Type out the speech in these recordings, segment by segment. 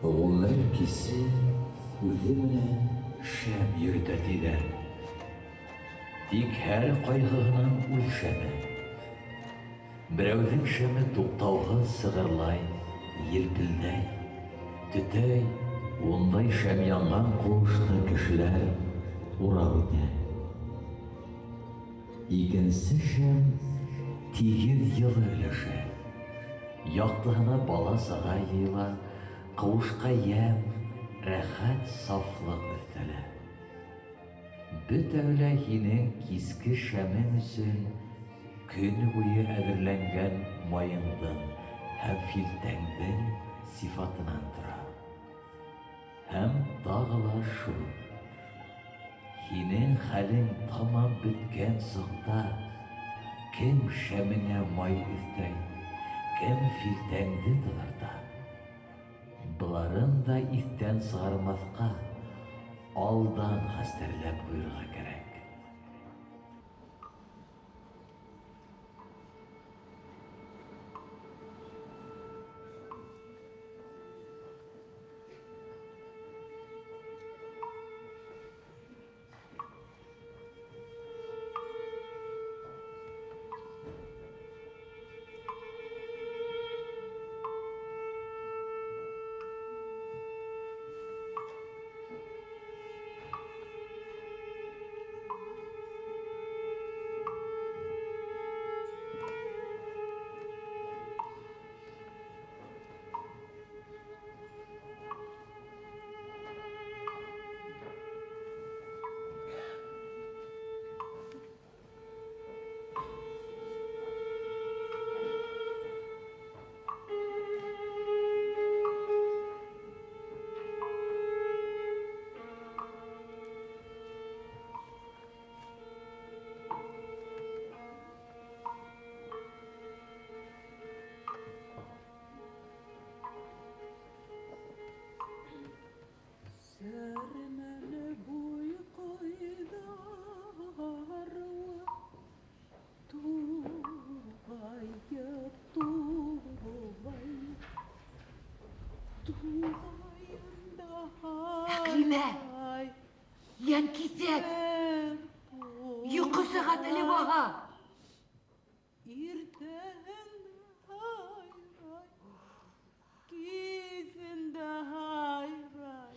Ғүмер кисе үҙе менән шәм йөрөтә тиҙәр. Тик һәр ҡайһыһының үҙ шәме. Берәүҙең шәме туҡтауһыҙ сығырлай, елпелдәй, төтәй. Ундай шәм янған ҡыуышты кешеләр урап үтә. Икенсе шәм тигеҙ йылы өләшә. Яҡтыһына бала-саға йыйыла, ҡыуышҡа йәм, рәхәт сафлыҡ өҫтәлә. Бөтәһе лә һинең киске шәмең өсөн көнө буйы әҙерләнгән майыңдың һәм филтәңдең сифатынан тора. Һәм тағы ла шул. Һинең хәлең тамам бөткән саҡта кем шәмеңә май өҫтәй, кем филтәңде таҙарта? Быларын да иҫтән сығармаҫҡа, алдан хәстәрләп ҡуйырға кәрәк. Әҡлимә! Йәнкиҫәк! Йоҡо сәғәте лә баһа!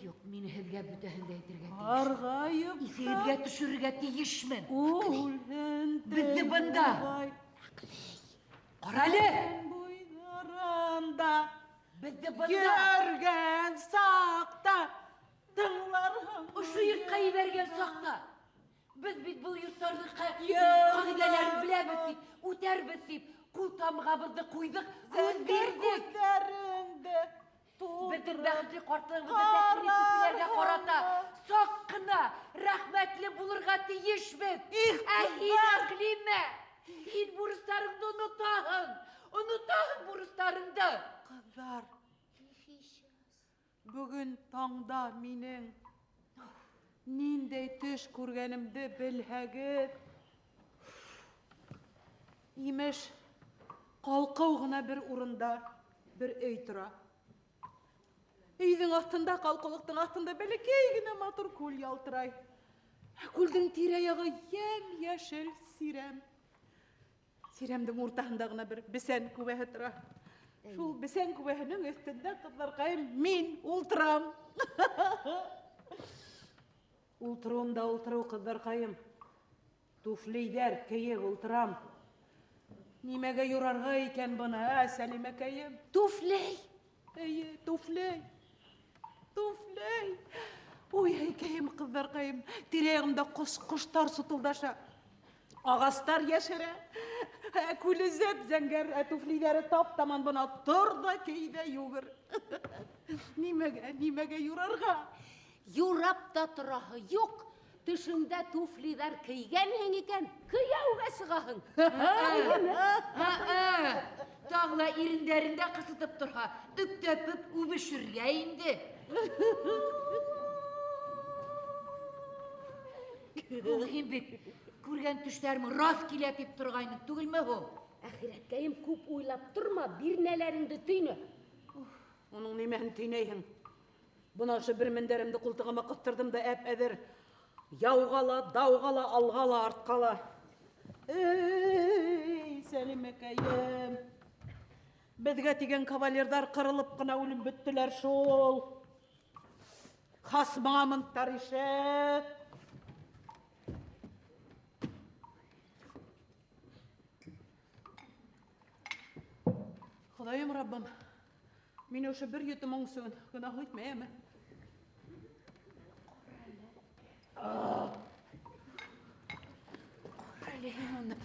Юҡ, мин һеҙгә бөтәһен дә әйтергә тейешмен. Иҫегеҙгә төшөрөргә тейешмен. Беҙҙе бында. Ҡарале! Беҙҙе бында. Йөргән саҡта тыңларһың. Ошо йортҡа ебәргән саҡта. Беҙ бит был йорттарҙың ҡағиҙәләрен беләбеҙ тип, үтәрбеҙ тип, ҡул тамғабыҙҙы ҡуйҙыҡ, һүҙ бирҙек. Беҙҙең бәхетле ҡартлығыбыҙҙы тәьмин итеүселәргә ҡарата саҡ ҡына рәхмәтле булырға тейешбеҙ. Ә һин, Әҡлимә, һин бурыстарыңды онотаһың, онотаһың бурыстарыңды. Ҡыҙҙар, бөгөн таңда минең ниндәй төш күргәнемде белһәгеҙ. Имеш, ҡалҡыу ғына бер урында бер өй тора. Өйҙөң аҫтында, ҡалҡыулыҡтың аҫтында бәләкәй генә матур күл ялтырай. Күлдең тирә-яғы йәм-йәшел сирәм. Сирәмдең уртаһында ғына бер бесән күбәһе тора. Шул бесән күбәһенең өҫтөндә, ҡыҙҙарҡайым, мин ултырам. Ултырыуым да ултырыу, ҡыҙҙарҡайым. Туфлейҙәр кейеп ултырам. Нимәгә юрарға икән быны, ә, Сәлимәкәйем? Туфлей! Эйе, туфлей. Туфлей. Ой, әйкәйем, ҡыҙҙарҡайым, тирә-яғымда ҡоштар сутылдаша. Ағастар йәшерә. Ә күле зәп-зәңгәр, ә туфлейҙәре тап-таман бына тор ҙа кей ҙә йүгер. Нимәгә, нимәгә юрарға? Юрап та тораһы юҡ. Төшөңдә туфлиҙар кейгәнһең икән, кейәүгә сығаһың. Тағы ла ирендәрен дә ҡысытып торһа, өктәпеп үбешергә инде. Ул һин бит күргән төштәрем раҫ килә тип торғайның түгелме һуң? Әхирәткәйем, күп уйлап торма, бирнәләреңде төйнә. Уның нимәһен төйнәйһең? Бына ошо бер мендәремде ҡултығыма ҡыҫтырҙым да әп-әҙер. Яуға ла, дауға ла, алға ла, артҡа ла. Эй, Сәлимәкәйем. Беҙгә тигән кавалерҙар ҡырылып ҡына үлеп бөттөләр шул. Хас мамонттар ише. Хоҙайым, Раббым, мине ошо бер йотом өсөн гонаһ итмә, әме? Ҡара һин уны.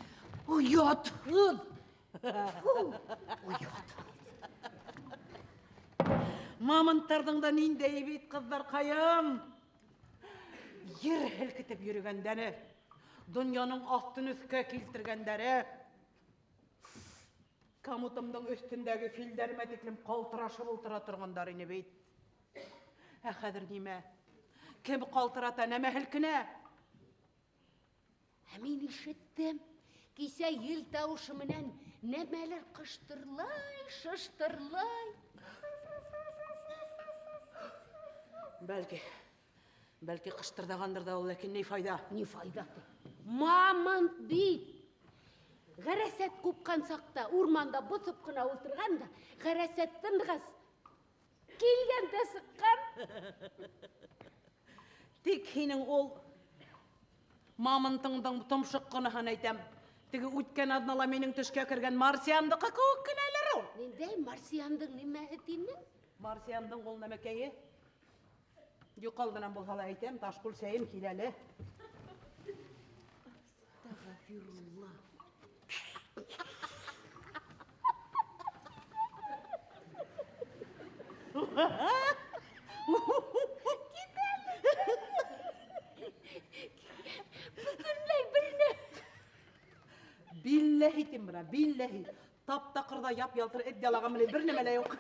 Оятһыҙ! Оят. Мамонттарҙың да ниндәйе бит, ҡыҙҙарҡайым. Ер һелкетеп йөрөгәндәре, донъяның аҫтын өҫкә килтергәндәре. Комутымдың өҫтөндәге филдәремә тиклем ҡалтырашып ултыра торғандар ине бит. Ә хәҙер нимә? Кем ҡалтырата, нәмә һелкенә? Ә мин ишеттем. Кисә ел тауышы менән нәмәлер ҡыштырлай, шыштырлай. Бәлки, бәлки ҡыштырҙағандыр ҙа ул, ләкин ни файҙа? Ни файҙа? Мамонт бит. Ғәрәсәт ҡупҡан саҡта урманда боҫоп ҡына ултырған да, ғәрәсәт тынғас, килгән дә сыҡҡан. Тик һинең ул мамонтыңдың томшоҡ ҡыныһын әйтәм. Теге үткән аҙнала минең төшкә кергән марсиандыҡы кеүек кенәлер ул. Ниндәй марсиандың нимәһе тинең? Марсиандың ул нәмәкәйе. Юҡ алдынан булһа ла әйтәм, Ташҡул сәйем кил әле. Әстәғфирулла. Бөтөнләй белмәй. Билләһи тим бына, билләһи. Тап-таҡырҙа яп-ялтыр эт ялаған менән бер нәмә лә юҡ.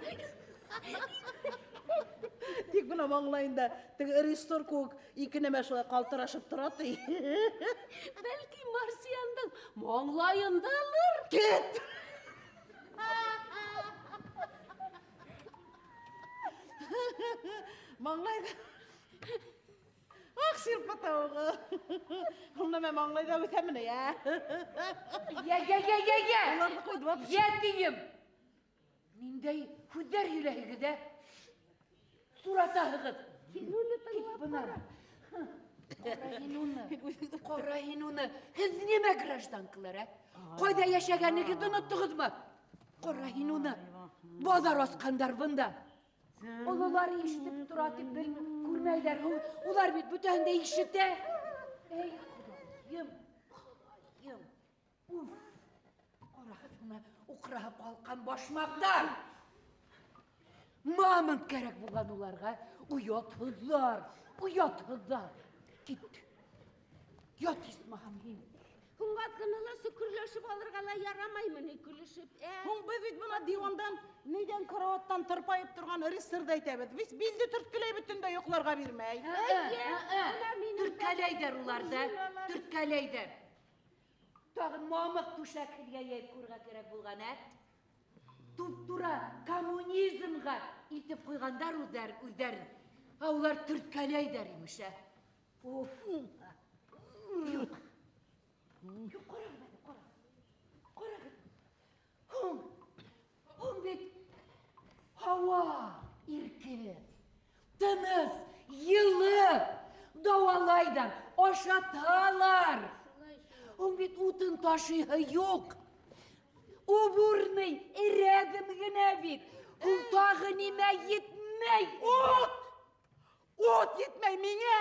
Тик бына маңлайында теге рестор кеүек ике нәмә шулай ҡалтырашып тора ти. Бәлки марсиандың маңлайындалыр. Кит! Маңлайҙа. Ах, сирпә тауығы. Ул нәмә маңлайҙа үҫәме ни, ә? Йә, йә, йә, йә, йә. Уларҙы ҡуйҙы, бап. Йә, тием. Ниндәй һүҙҙәр һөйләйһегеҙ, ә? Суратаһығыҙ. Һин уны тыңлап Бына. ҡара. Ҡара һин уны. Ҡара һин уны. Һеҙ нимә гражданкалар, ә? Ҡайҙа йәшәгәнегеҙҙе оноттоғоҙмо? Ҡара һин уны. Баҙар асҡандар бында. Ололар ишетеп тора тип белмәй, күрмәйҙәр. Улар бит бөтәһен дә ишетә. Эй, Хоҙайым, Хоҙайым. Уф. Ҡарағыҙ уны, уҡраһып ҡалҡан башмаҡтар. Мамонт кәрәк булған уларға. Оятһыҙҙар, оятһыҙҙар. Кит. Ят исмаһам һин. Һуң аҙ ғына ла сөкөрләшеп алырға ла ярамаймы ни көлөшөп, ә? Һуң беҙ бит бына дивандан, нидән карауаттан тырпайып торған рыцарҙы әйтәбеҙ. Беҙ билде төрткөләй бөтөн дә йоҡларға бирмәй. Эйе, бына минең Төрткөләйҙәр уларҙы, Улар. төрткөләйҙәр. Тағын мамыҡ түшәк һеҙгә йәйеп ҡуйырға кәрәк булған, ә? Туп-тура коммунизмға илтеп ҡуйғандар үҙҙәрен. Ә улар төрткөләйҙәр имеш, ә? Уф. Юҡ. Юҡ, ҡарағыҙ әле, ҡарағыҙ. Ҡарағыҙ. Һуң, һуң бит һауа иркен, тыныс, йылы, дауалайҙар, ашаталар. Һуң бит утын ташыйһы юҡ. Убурный эрәгем генә бит. Һуң тағы нимә етмәй? Ут! Ут етмәй миңә!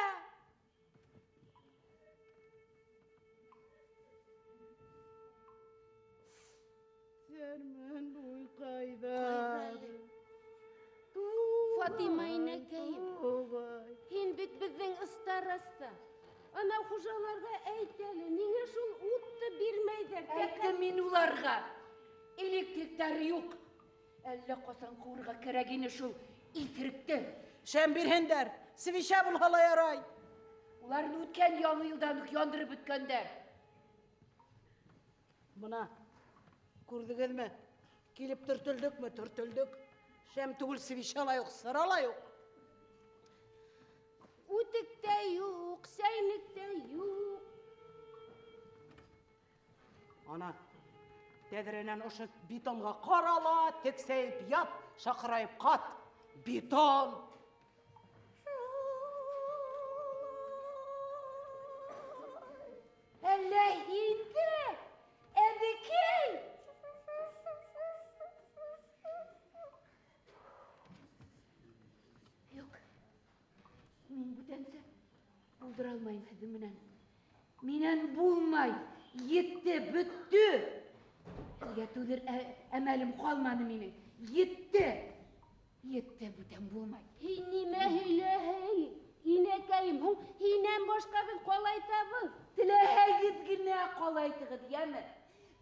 Сәрмән буйҡайҙар. Фатима инәкәйем, һин бит беҙҙең староста. Анау хужаларға әйт әле, ниңә шул утты бирмәйҙәр? Әйттем мин уларға. Электриктар юҡ. Әллә ҡасан ҡыуырға кәрәк ине шул иҫеректе. Шәм бирһендәр, свеча булһа ла ярай. Уларны үткән яңы йылдан уҡ яндырып бөткәндәр. Бына, күрҙегеҙме? Килеп төртөлдөкмө? Төртөлдөк. Шәм түгел, свеча ла юҡ, сыра ла юҡ. Үтек тә юҡ, сәйнек тә юҡ. Ана, тәҙрәнән ошо бетонға ҡарала, тексәйеп ят, шаҡырайып ҡат. Бетон! Әллә инде, әбекәй! Юҡ, мин бүтәнсә булдыра алмайым һеҙҙең менән. Минән булмай, етте, бөттө. Һеҙгә түҙер әмәлем ҡалманы минең. Етте, етте, бүтән булмай. Һин нимә һөйләһең? Инәкәйем, һуң һинән башҡа беҙ ҡалайтабыҙ. Теләһәгеҙ генә ҡалайтығыҙ, йәме?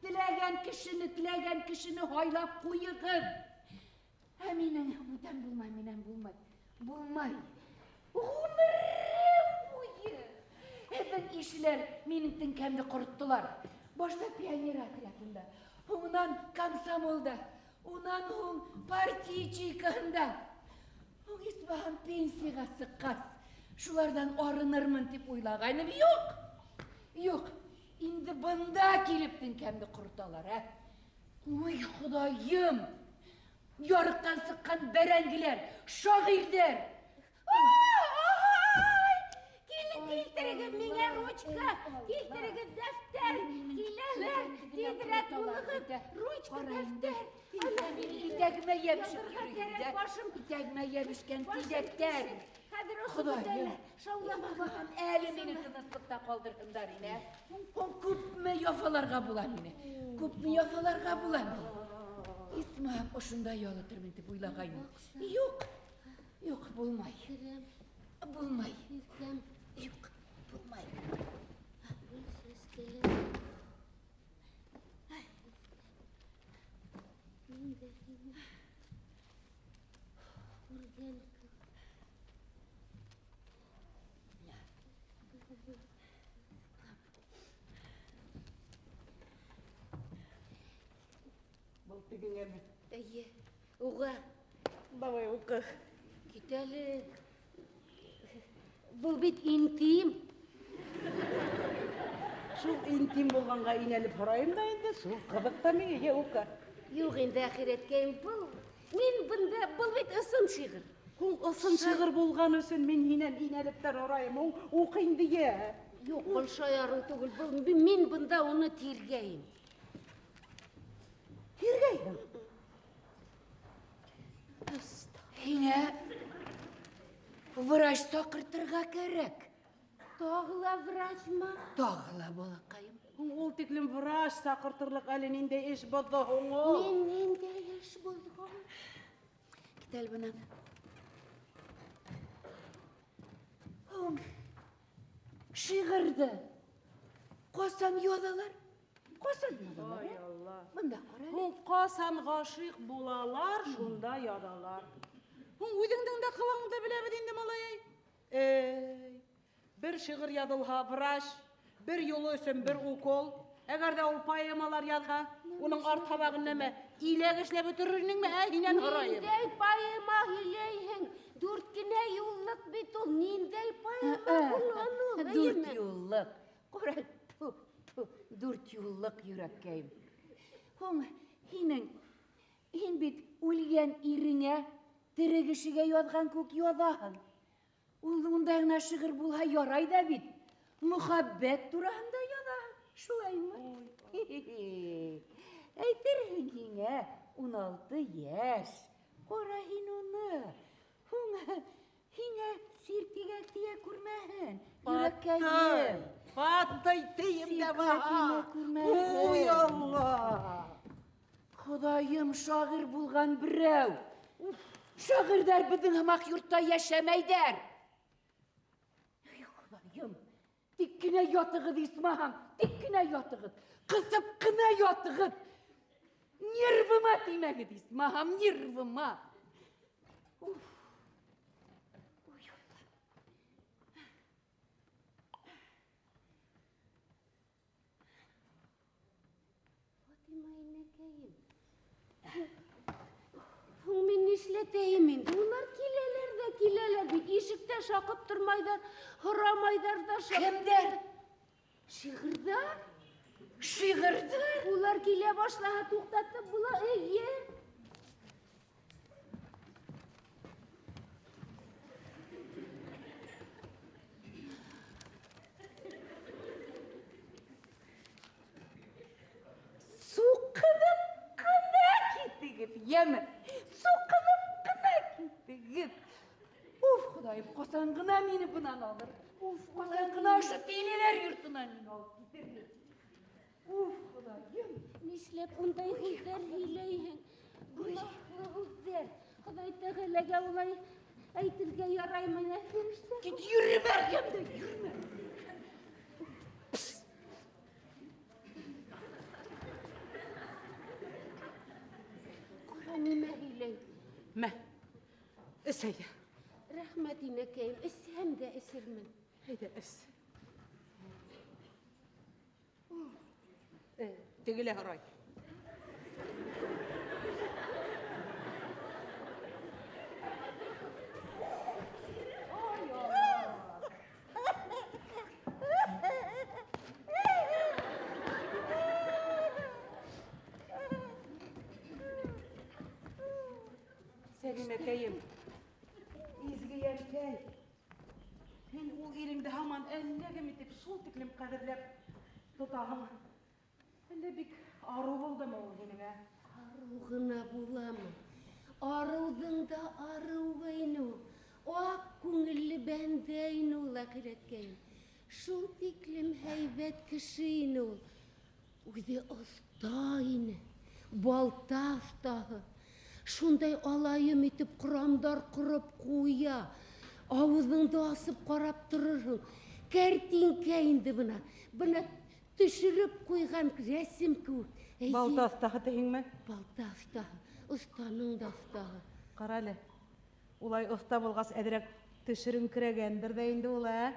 Теләгән кешене һайлап ҡуйығыҙ. Ә минең бүтән булмай, минән булмай. Булмай. Ғүмерем буйы. Һеҙҙең ишеләр минең теңкәмде ҡороттолар. Башта пионер отрядында, һуңынан комсомолда, унан һуң партия ячейкаһында. Һуң исмаһам пенсияға сыҡҡас, шуларҙан арынырмын тип уйлағайным. Юҡ! Юҡ! Инде бында килеп теңкәмде ҡороталар, ә? Уй, Хоҙайым! Ярыҡтан сыҡҡан бәрәңгеләр, шағирҙәр! Килен, килтерегеҙ миңә ручка, килтерегеҙ дәфтәр, киләләр, тиҙерәк булығыҙ, ручка, дәфтәр. Итәгемә йәбешеп йөрөйҙәр, итәгемә йәбешкән тиҙәктәр. Хәҙер ошо Хоҙайым, шауламағыҙ. Әле мине тыныслыҡта ҡалдырһындар ине. Күпме яфаларға була мине, күпме яфаларға була мине. Исмаһам ошонда ялытырмын тип уйлағайным. Юҡ, юҡ, булмай. Булмай. Юҡ, булмай. Был тегеңәме? Эйе, уға. Давай, уҡы. Кит әле. Был бит интим. Шул интим булғанға инәлеп һорайым да инде, шул ҡыҙыҡ та миңә, йә, уҡы. Юҡ инде, әхирәткәйем, был. Мин бында, был бит ысын шиғыр. Һуң ысын шиғыр булған өсөн мин һинән инәлеп тә һорайым, һуң уҡы инде, йә. Юҡ, был шаярыу түгел, был мин бында уны тиргәйем. Тиргәйһең? Һиңә врач саҡыртырға кәрәк. Тағы ла врачмы? Тағы ла, балаҡайым. Һуң ул тиклем врач саҡыртырлыҡ әле ниндәй эш боҙҙо һуң ул? Мин ниндәй эш боҙған? Кит әле бынан. Һуң шиғырҙы ҡасан яҙалар? Ҡасан яҙалар? Ай, Алла. Бында ҡара әле. Һуң ҡасан ғашиҡ булалар, шунда яҙалар. Һуң үҙеңдең дә ҡылығыңды беләбеҙ инде, малай. Эй, бер шиғыр яҙылһа, врач, бер юлы өсөн бер укол. Әгәр ҙә ул поэмалар яҙһа, уның арт һабағын нәмә, иләк эшләп бөтөрөр инеңме, ә, һинән һорайым. Ниндәй поэма һөйләйһең? Дүрт кенә юллыҡ бит ул. Ниндәй поэма булған ул, Дүрт әйеме? юллыҡ. Ҡара, тьфу, тьфу, дүрт юллыҡ йөрәккәйем. Һуң һинең, һин бит үлгән иреңә тере кешегә яҙған күк яҙаһың. Ул ундай ғына шиғыр булһа ярай ҙа бит. Мөхәббәт тураһында яҙаһың, шулаймы? Әйтерһең һиңә 16 йәш. Ҡара һин уны. Һуң һиңә сиртигә тейә күрмәһен. Йөрәккәйем. Патай тейем дә Сиртигә баһа. теймә күрмәһен. Уй, Алла! Хоҙайым, шағир булған берәү. Шағирҙар беҙҙең һымаҡ йортта йәшәмәйҙәр. Эй, Хоҙайым, тик кенә ятығыҙ, исмаһам, тик кенә ятығыҙ. Ҡыҫып ҡына ятығыҙ. Нервыма теймәгеҙ, исмаһам, нервыма. Уф. Ой, Алла. Фатима инәкәйем. Һуң мин нишләтәйем инде? Улар киләләр ҙә киләләр. бит, ишектә шаҡып тормайҙар, һорамайҙар ҙа. Кемдәр? Шиғырҙар. Шиғырҙар? Улар килә башлаһа туҡтатып була, эйе. Суҡынып ҡына китегеҙ, йәме? Суҡынып ҡына китегеҙ. Уф, Хоҙайым, ҡасан ғына мине бынан алыр? Уф, ҡасан ғына ошо тилеләр йортонан мине алып китерҙе? Уф, Хоҙайым. Нишләп ундай һүҙҙәр һөйләйһең? Гөнаһлы һүҙҙәр. Хоҙай Тәғәләгә улай әйтергә яраймы, нәферштә? Кит, йөрөмә эргәмдә, йөрөмә. Ҡара, нимә һөйләй? Мә, эс әйҙә. Рәхмәт, инәкәйем, эсһәм дә эсермен. Әйҙә, эс. Теге лә һорай. Сәлимәкәйем, изге йәнкәй, һин ул иреңде һаман әллә кем итеп шул тиклем ҡәҙерләп тотаһың. Әллә бик арыу булдымы ул һинең, ә? Арыу ғына буламы? Арыуҙың да арыуы ине ул. Аҡ күңелле бәндә ине ул, әхирәткәйем. Шул тиклем һәйбәт кеше ине ул. Үҙе оҫта ине, балта оҫтаһы. Шундай алайым итеп ҡорамдар ҡороп ҡуя. Ауыҙыңды асып ҡарап торорһоң. Кәртинкә инде бына. Бына төшөрөп ҡуйған рәсем кеүек. Әйе. Балта оҫтаһы тиһеңме? Балта оҫтаһы, оҫтаның да оҫтаһы. Ҡара әле, улай оҫта булғас, әҙерәк төшөрөңкөрәгәндер ҙә инде ул, ә?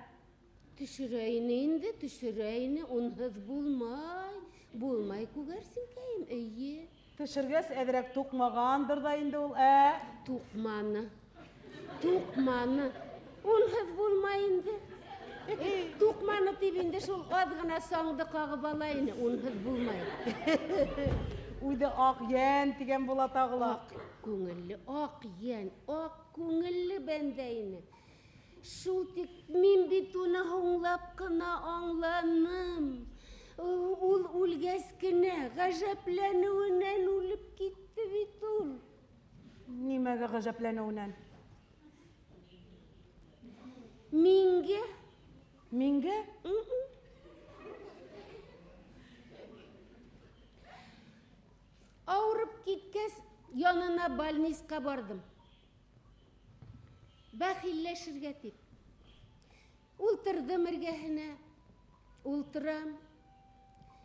Төшөрә ине инде, төшөрә ине, унһыҙ булмай. Булмай күгәрсенкәйем, эйе. Төшөргәс, әҙерәк туҡмағандыр ҙа инде ул, ә? Туҡманы, туҡманы. Унһыҙ булмай инде. Туҡманы тип инде шул аҙ ғына саңды ҡағып ала ине, унһыҙ булмай. Үҙе аҡ йән тигән була тағы ла. Аҡ күңелле, аҡ йән, аҡ күңелле бәндә ине. Шул тик мин бит уны һуңлап ҡына аңланым. Ул үлгәс кенә ғәжәпләнеүенән үлеп китте бит ул. Нимәгә ғәжәпләнеүенән? Миңгә. Миңгә? Ауырып киткәс, янына больницаға барҙым. Бәхилләшергә тип. Ултырҙым эргәһенә, ултырам.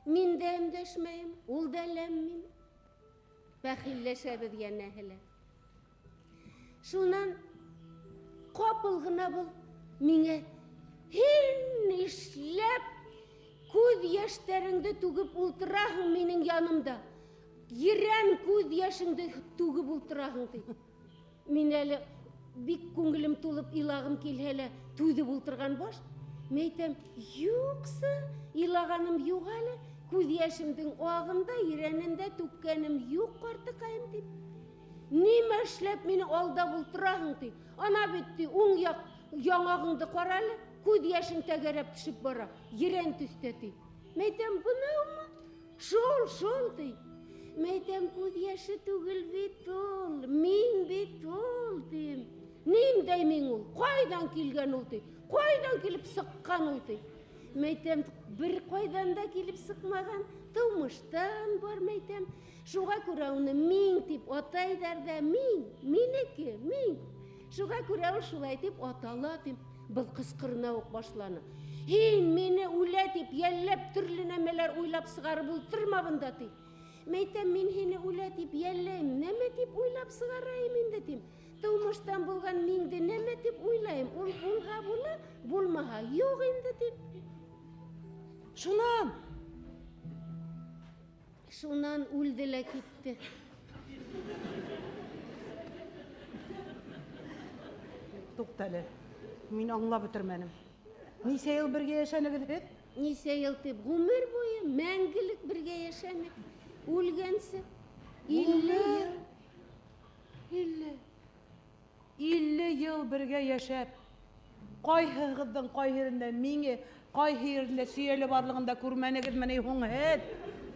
Мин дә өндәшмәйем, ул да ләммим. Бәхилләшәбеҙ йәнәһе лә. Шунан ҡапыл ғына был миңә: һин нишләп күҙ йәштәреңде түгеп ултыраһың минең янымда? Ерән күҙ йәшеңде түгеп ултыраһың, ти. Мин әле бик күңелем тулып илағым килһә лә түҙеп ултырған баш. Мин әйтәм, юҡсы, илағаным юҡ әле. Күҙ йәшемдең ағында, ерәнендә түккәнем юҡ, ҡартыҡайым, тип. Нимә эшләп мине алдап ултыраһың, ти. Ана бит, ти, уң яҡ яңағыңды ҡара әле, күҙ йәшең тәгәрәп төшөп бара, ерән төҫтә, ти. Мин әйтәм, бынаумы? Шул, шул, ти. Мин әйтәм, күҙ йәше түгел бит ул, мин бит ул, тим. Ниндәй мин ул? Ҡайҙан килгән ул, ти? Ҡайҙан килеп сыҡҡан ул, ти? Мин әйтәм, бер ҡайҙан да килеп сыҡмаған, тыумыштан бар, мин әйтәм. Шуға күрә уны мин тип атайҙар ҙа, мин, минеке, мин. Шуға күрә ул шулай тип атала, тип. Был ҡысҡырына уҡ башланы. Һин мине үлә тип йәлләп төрлө нәмәләр уйлап сығарып ултырма бында, ти. Мин әйтәм, мин һине үлә тип йәлләйем, нәмә тип уйлап сығарайым инде, тим. Тыумыштан булған минде нәмә тип уйлайым? Ул булһа була, булмаһа юҡ инде, тип. Шунан? Шунан үлде лә китте. Туҡта әле, мин аңлап бөтөрмәнем. Нисә йыл бергә йәшәнегеҙ һеҙ? Нисә йыл тип, ғүмер буйы, мәңгелек бергә йәшәнек. Үлгәнсе. 50 йыл. 50. 50 йыл бергә йәшәп, ҡайһығыҙҙың ҡайһы ерендә миңе, ҡайһы ерендә сөйәле барлығын да күрмәнегеҙме ни һуң һеҙ?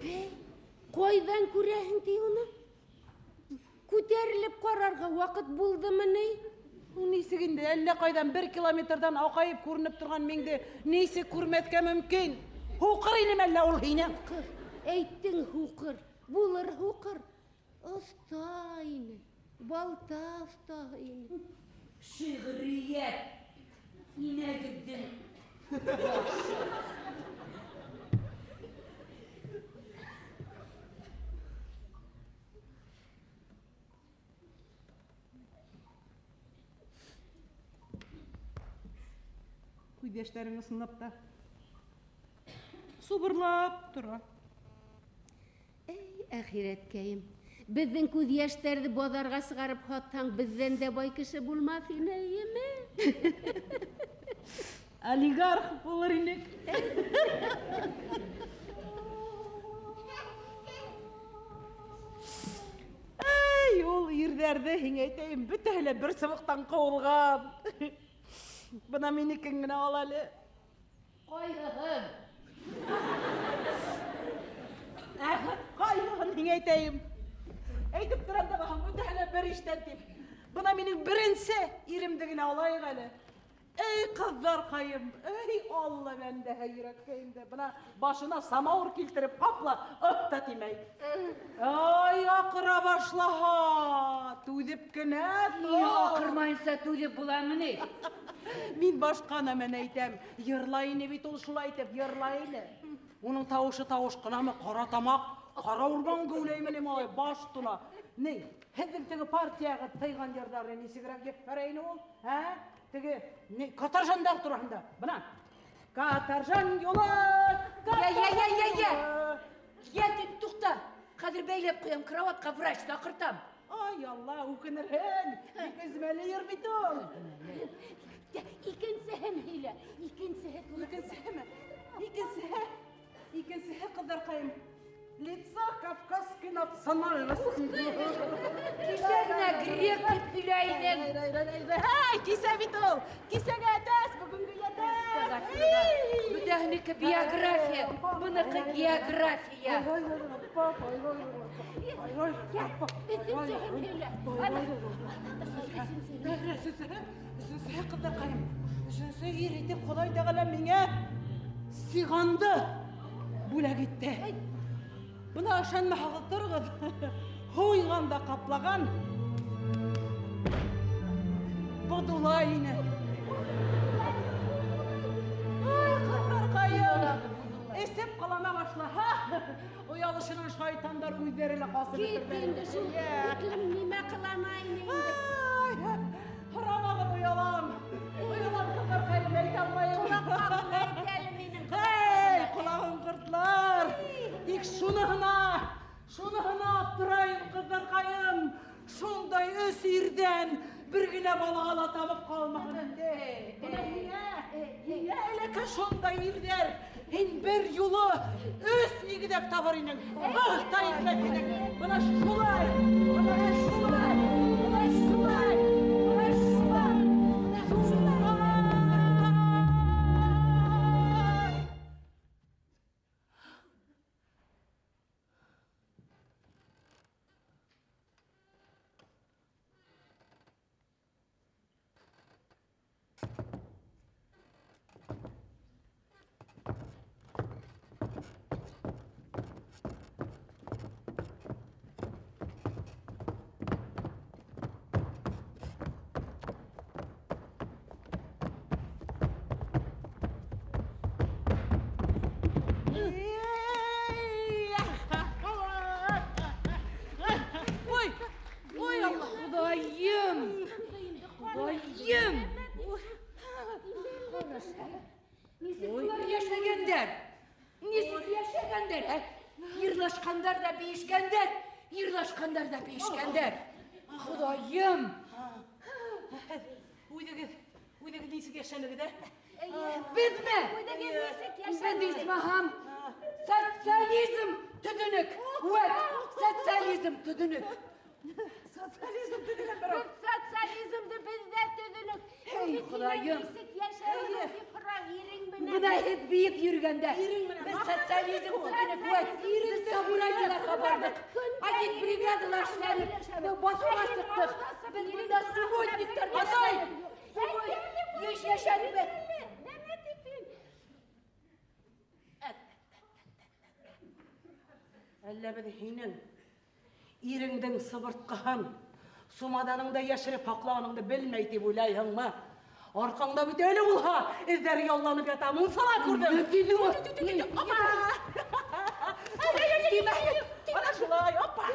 Бәй, ҡайҙан күрәһең ти уны? Күтәрелеп ҡарарға ваҡыт булдымы ни? Ул нисек инде, әллә ҡайҙан 1 километрҙан аҡайып күренеп торған миңде нисек күрмәҫкә мөмкин? Һуҡыр инеме әллә ул һинең? Һуҡыр, әйттең һуҡыр, булыр һуҡыр. Оҫта ине, балта оҫтаһы ине. Шиғриәт инәгеҙҙең башы. Күҙ йәштәрең ысынлап та субырлап тора. Эй, әхирәткәйем, беҙҙең күҙ йәштәрҙе баҙарға сығарып һатһаң, беҙҙән дә бай кеше булмаҫ ине, эйеме? Олигарх булыр инек. Эй, ул ирҙәрҙе һиңә әйтәйем, бөтәһе лә бер сыбыҡтан ҡыуылған. Бына минекен генә ал әле. Ҡайһыһын? Ҡайһыһын һиңә әйтәйем. Әйтеп торам да баһам, бөтәһе лә бер иштән тип. Бына минең беренсе иремде генә алайыҡ әле. Эй, ҡыҙҙарҡайым, эй, Алла бәндәһе йөрәккәйем дә. Бына башына самауыр килтереп ҡапла, ыҡ та тимәй. Ай, аҡыра башлаһа, түҙеп кенә тор. Ни аҡырмайынса түҙеп буламы ни? Мин башҡа нәмәне әйтәм. Йырлай ине бит ул шулай итеп, йырлай ине. Уның тауышы тауыш ҡынамы, ҡара тамаҡ, ҡара урман геүләйме ни малай, баш тула. Ни, һеҙҙең теге партияға тыйған йырҙарҙы нисегерәк ебәрә ине ул, ә? Теге, ни, каторжандар тураһында. Бына. Каторжан юлы, Я, я, я, я, я. каторжан юлы. Я тип туҡта. Хәҙер бәйләп ҡуям, карауатҡа врач саҡыртам. Ай, Алла, үкенерһең. Бик өзмәле йыр бит ул. Икенсеһен һөйлә, икенсеһе тураһында. Икенсеһеме? Икенсеһе, икенсеһе, ҡыҙҙарҡайым. Лицо кавказской национальности. Кисә генә грек тип һөйләй инең. Һәй, кисә бит ул. Кисәгә әтәс, бөгөнгө әтәс. Бөтәһенеке биография, быныҡы география. Өсөнсөһөн һөйлә. Өсөнсөһө, ҡыҙҙарҡайым. Өсөнсө ир итеп Хоҙай Тәғәлә миңә сиғанды бүләк итте. Бына ышанмаһағыҙ тороғоҙ. Һуйған да ҡаплаған бодулай ине. Ай, ҡыҙҙарҡайым, эсеп ҡылана башлаһа, оялышынан шайтандар үҙҙәре лә ҡасып Кит бөтөрҙәр. инде шул тиклем нимә ҡылана ине инде. Ай, һорамағыҙ, оялам. Оялам, ҡыҙҙарҡайым, әйтә алмайым. Ҡолаҡҡа ғына әйт әле минең. Эй, ҡолағым ҡортлар. Тик шуныһына аптырайым, ҡыҙҙарҡайым. Шундай өс ирҙән бер генә балаға ла табып ҡалмаһын инде. Бына һиңә эләкә шундай ирҙәр. Һин бер юлы өс игеҙәк табыр инең. Ах та итмәҫ инең. Бына шулай, бына шулай, бына шулай, бына шулай, бына шулай. Йәшәгәндәр. Нисек йәшәгәндәр, ә? Йырлашҡандар ҙа бейешкәндәр, йырлашҡандар ҙа бейешкәндәр. Хоҙайым! Үҙегеҙ, үҙегеҙ нисек йәшәнегеҙ, ә? Беҙме? Үҙегеҙ нисек Беҙ йәшәнегеҙ? исмаһам социализм төҙөнөк. Үәт, социализм төҙөнөк. Социализм төҙөгән берәү. Беҙ социализмды беҙ ҙә төҙөнөк. Эй, Хоҙайым. Нисек йәшәнең тип һора ирең менән. Бына һеҙ бейеп йөрөгәндә Ирең менән. беҙ социализм төҙөнөк, үәт. Беҙ собраниеларға барҙыҡ. Агит бригадалар эшләнек. Беҙ баҫыуға сыҡтыҡ. Беҙ бында субботниктар эшләнек. Йыш йәшәнек. Нәмә тип һин? Әллә беҙ һинең иреңдең сыбыртҡыһын, сумаҙаныңды йәшереп һаҡлағаныңды белмәй тип уйлайһыңмы? Арҡаңда бит әле булһа, эҙҙәре ялланып ята, мунсала күрҙем. Опа! Ана шулай, опа!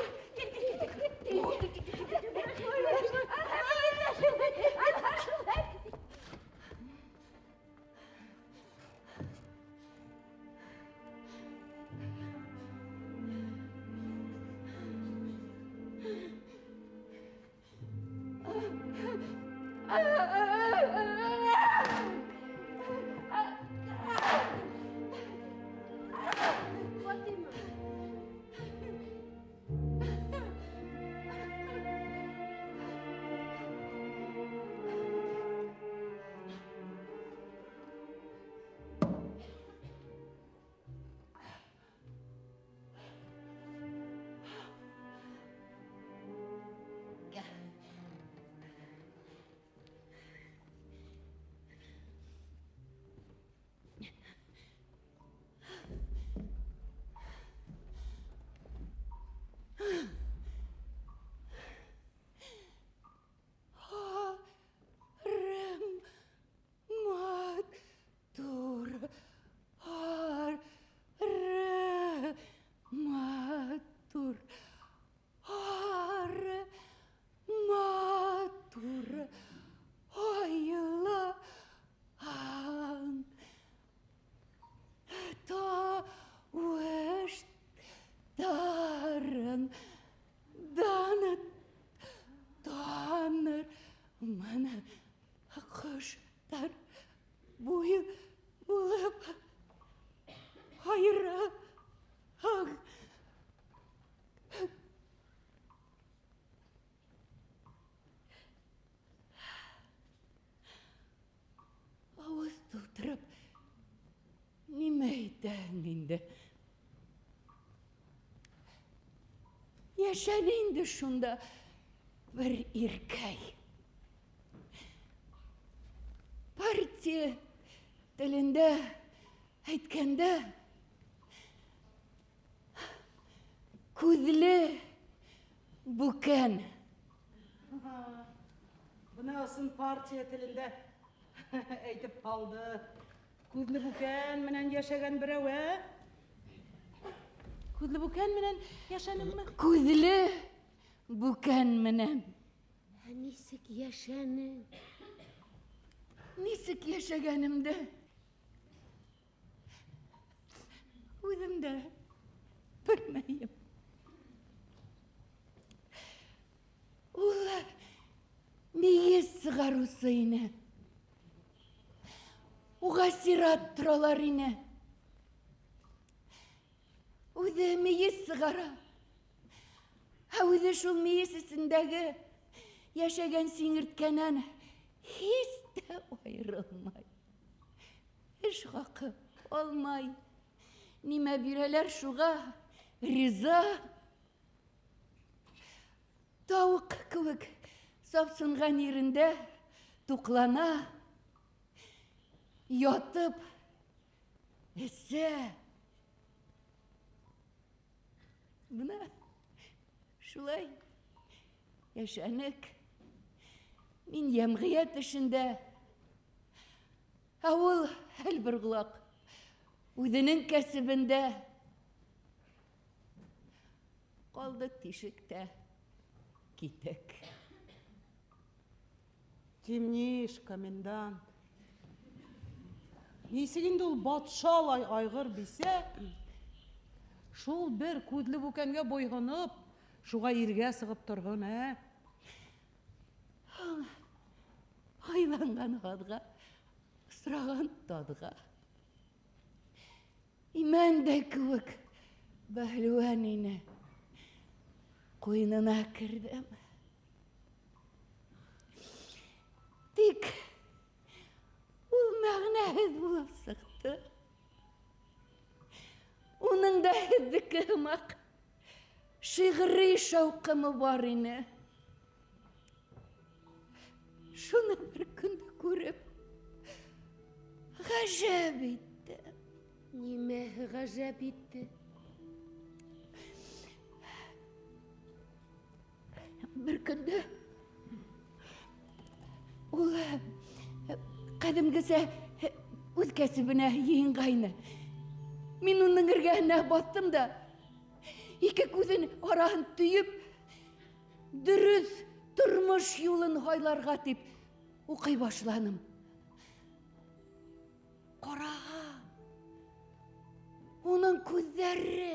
Фатима. Рэм, матур, ар, рэ, матур, ар, матур, айла, ан, тауыштарын, даны, таныр, мына ҡоштар буйы булып һайраһаң. Ауыҙ тултырып нимә әйтәһең инде? Йәшәне инде шунда бер иркәй. Партия телендә әйткәндә, күҙле бүкән. Бына ысын партия телендә әйтеп ҡалды. Күҙле бүкән менән йәшәгән берәү, ә? Күҙле бүкән менән йәшәнеңме? Күҙле бүкән менән. Ә нисек йәшәнең? Нисек йәшәгәнемде үҙем дә белмәйем. Ул мейес сығарыусы ине. Уға сират торалар ине. Үҙе мейес сығара. Ә үҙе шул мейес эсендәге йәшәгән сиңерткәнән һис тә айырылмай. Эш хаҡы алмай. Нимә бирәләр шуға риза. Тауыҡ кеүек сапсынған ерендә туҡлана, ятып эсә. Бына шулай йәшәнек. Мин йәмғиәт эшендә, ә ул һәлбер ҡолаҡ үҙенең кәсебендә. Ҡалды тишектә китек. Темниш, комендант. Нисек инде ул батшалай айғыр бисә, шул бер күҙле бүкәнгә буйһоноп, шуға иргә сығып торһон, ә? Һайланған һаҙға, осраған таҙға. Имән дә кеүек бәһлеүән ине. Ҡуйынына керҙем. Тик ул мәғәнәһеҙ булып сыҡты. Уның да һеҙҙеке һымаҡ шиғри шауҡымы бар ине. Шуны бер көндө күреп, ғәжәп иттем. Нимәһе ғәжәп итте? Бер көндө ул ҡәҙимгесә үҙ кәсебенә йыйынғайны. Мин уның эргәһенә баҫтым да, ике күҙен араһын төйөп, дөрөҫ тормош юлын һайларға тип уҡый башланым. Ҡараһа, уның күҙҙәре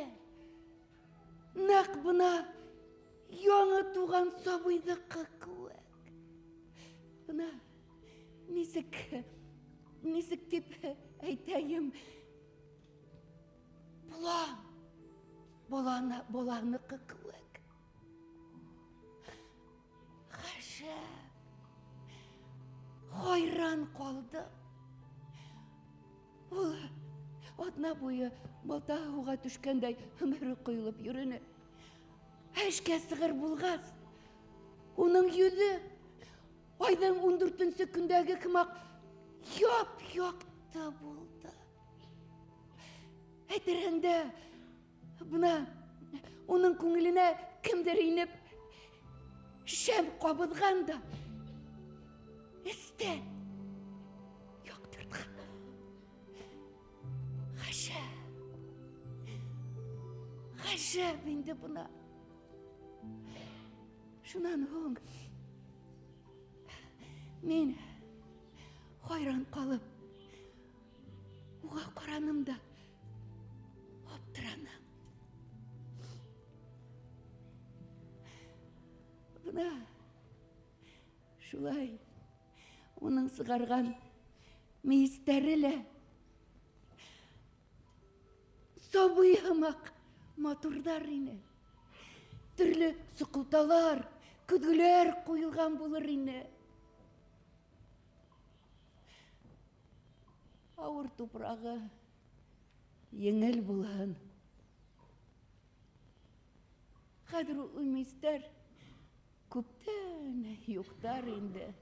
нәҡ бына яңы туған сабыйҙыҡы кеүек. Бына нисек тип әйтәйем, болан, баланыҡы кеүек. Ғәжәп, хайран ҡалдым. Ул аҙна буйы балта һыуға төшкәндәй һөмһөрө ҡойолоп йөрөнө. Эшкә сығыр булғас, уның йөҙө айҙың 14-нсө көндәге һымаҡ яп-яҡты булды. Әйтерһең дә, бына уның күңеленә кемдер инеп, шәм ҡабыҙған да эстән яҡтыртҡан. Ғәжәп, ғәжәп инде бына. Шунан һуң мин хайран ҡалып уға ҡараным да аптыраным. Бына шулай уның сығарған мейестәре лә сабый һымаҡ матурҙар ине. Төрлө соҡолталар, көҙгөләр ҡуйылған булыр ине. Ауыр тупрағы еңел булһын. Хәҙер ул мейестәр күптән юҡтар инде.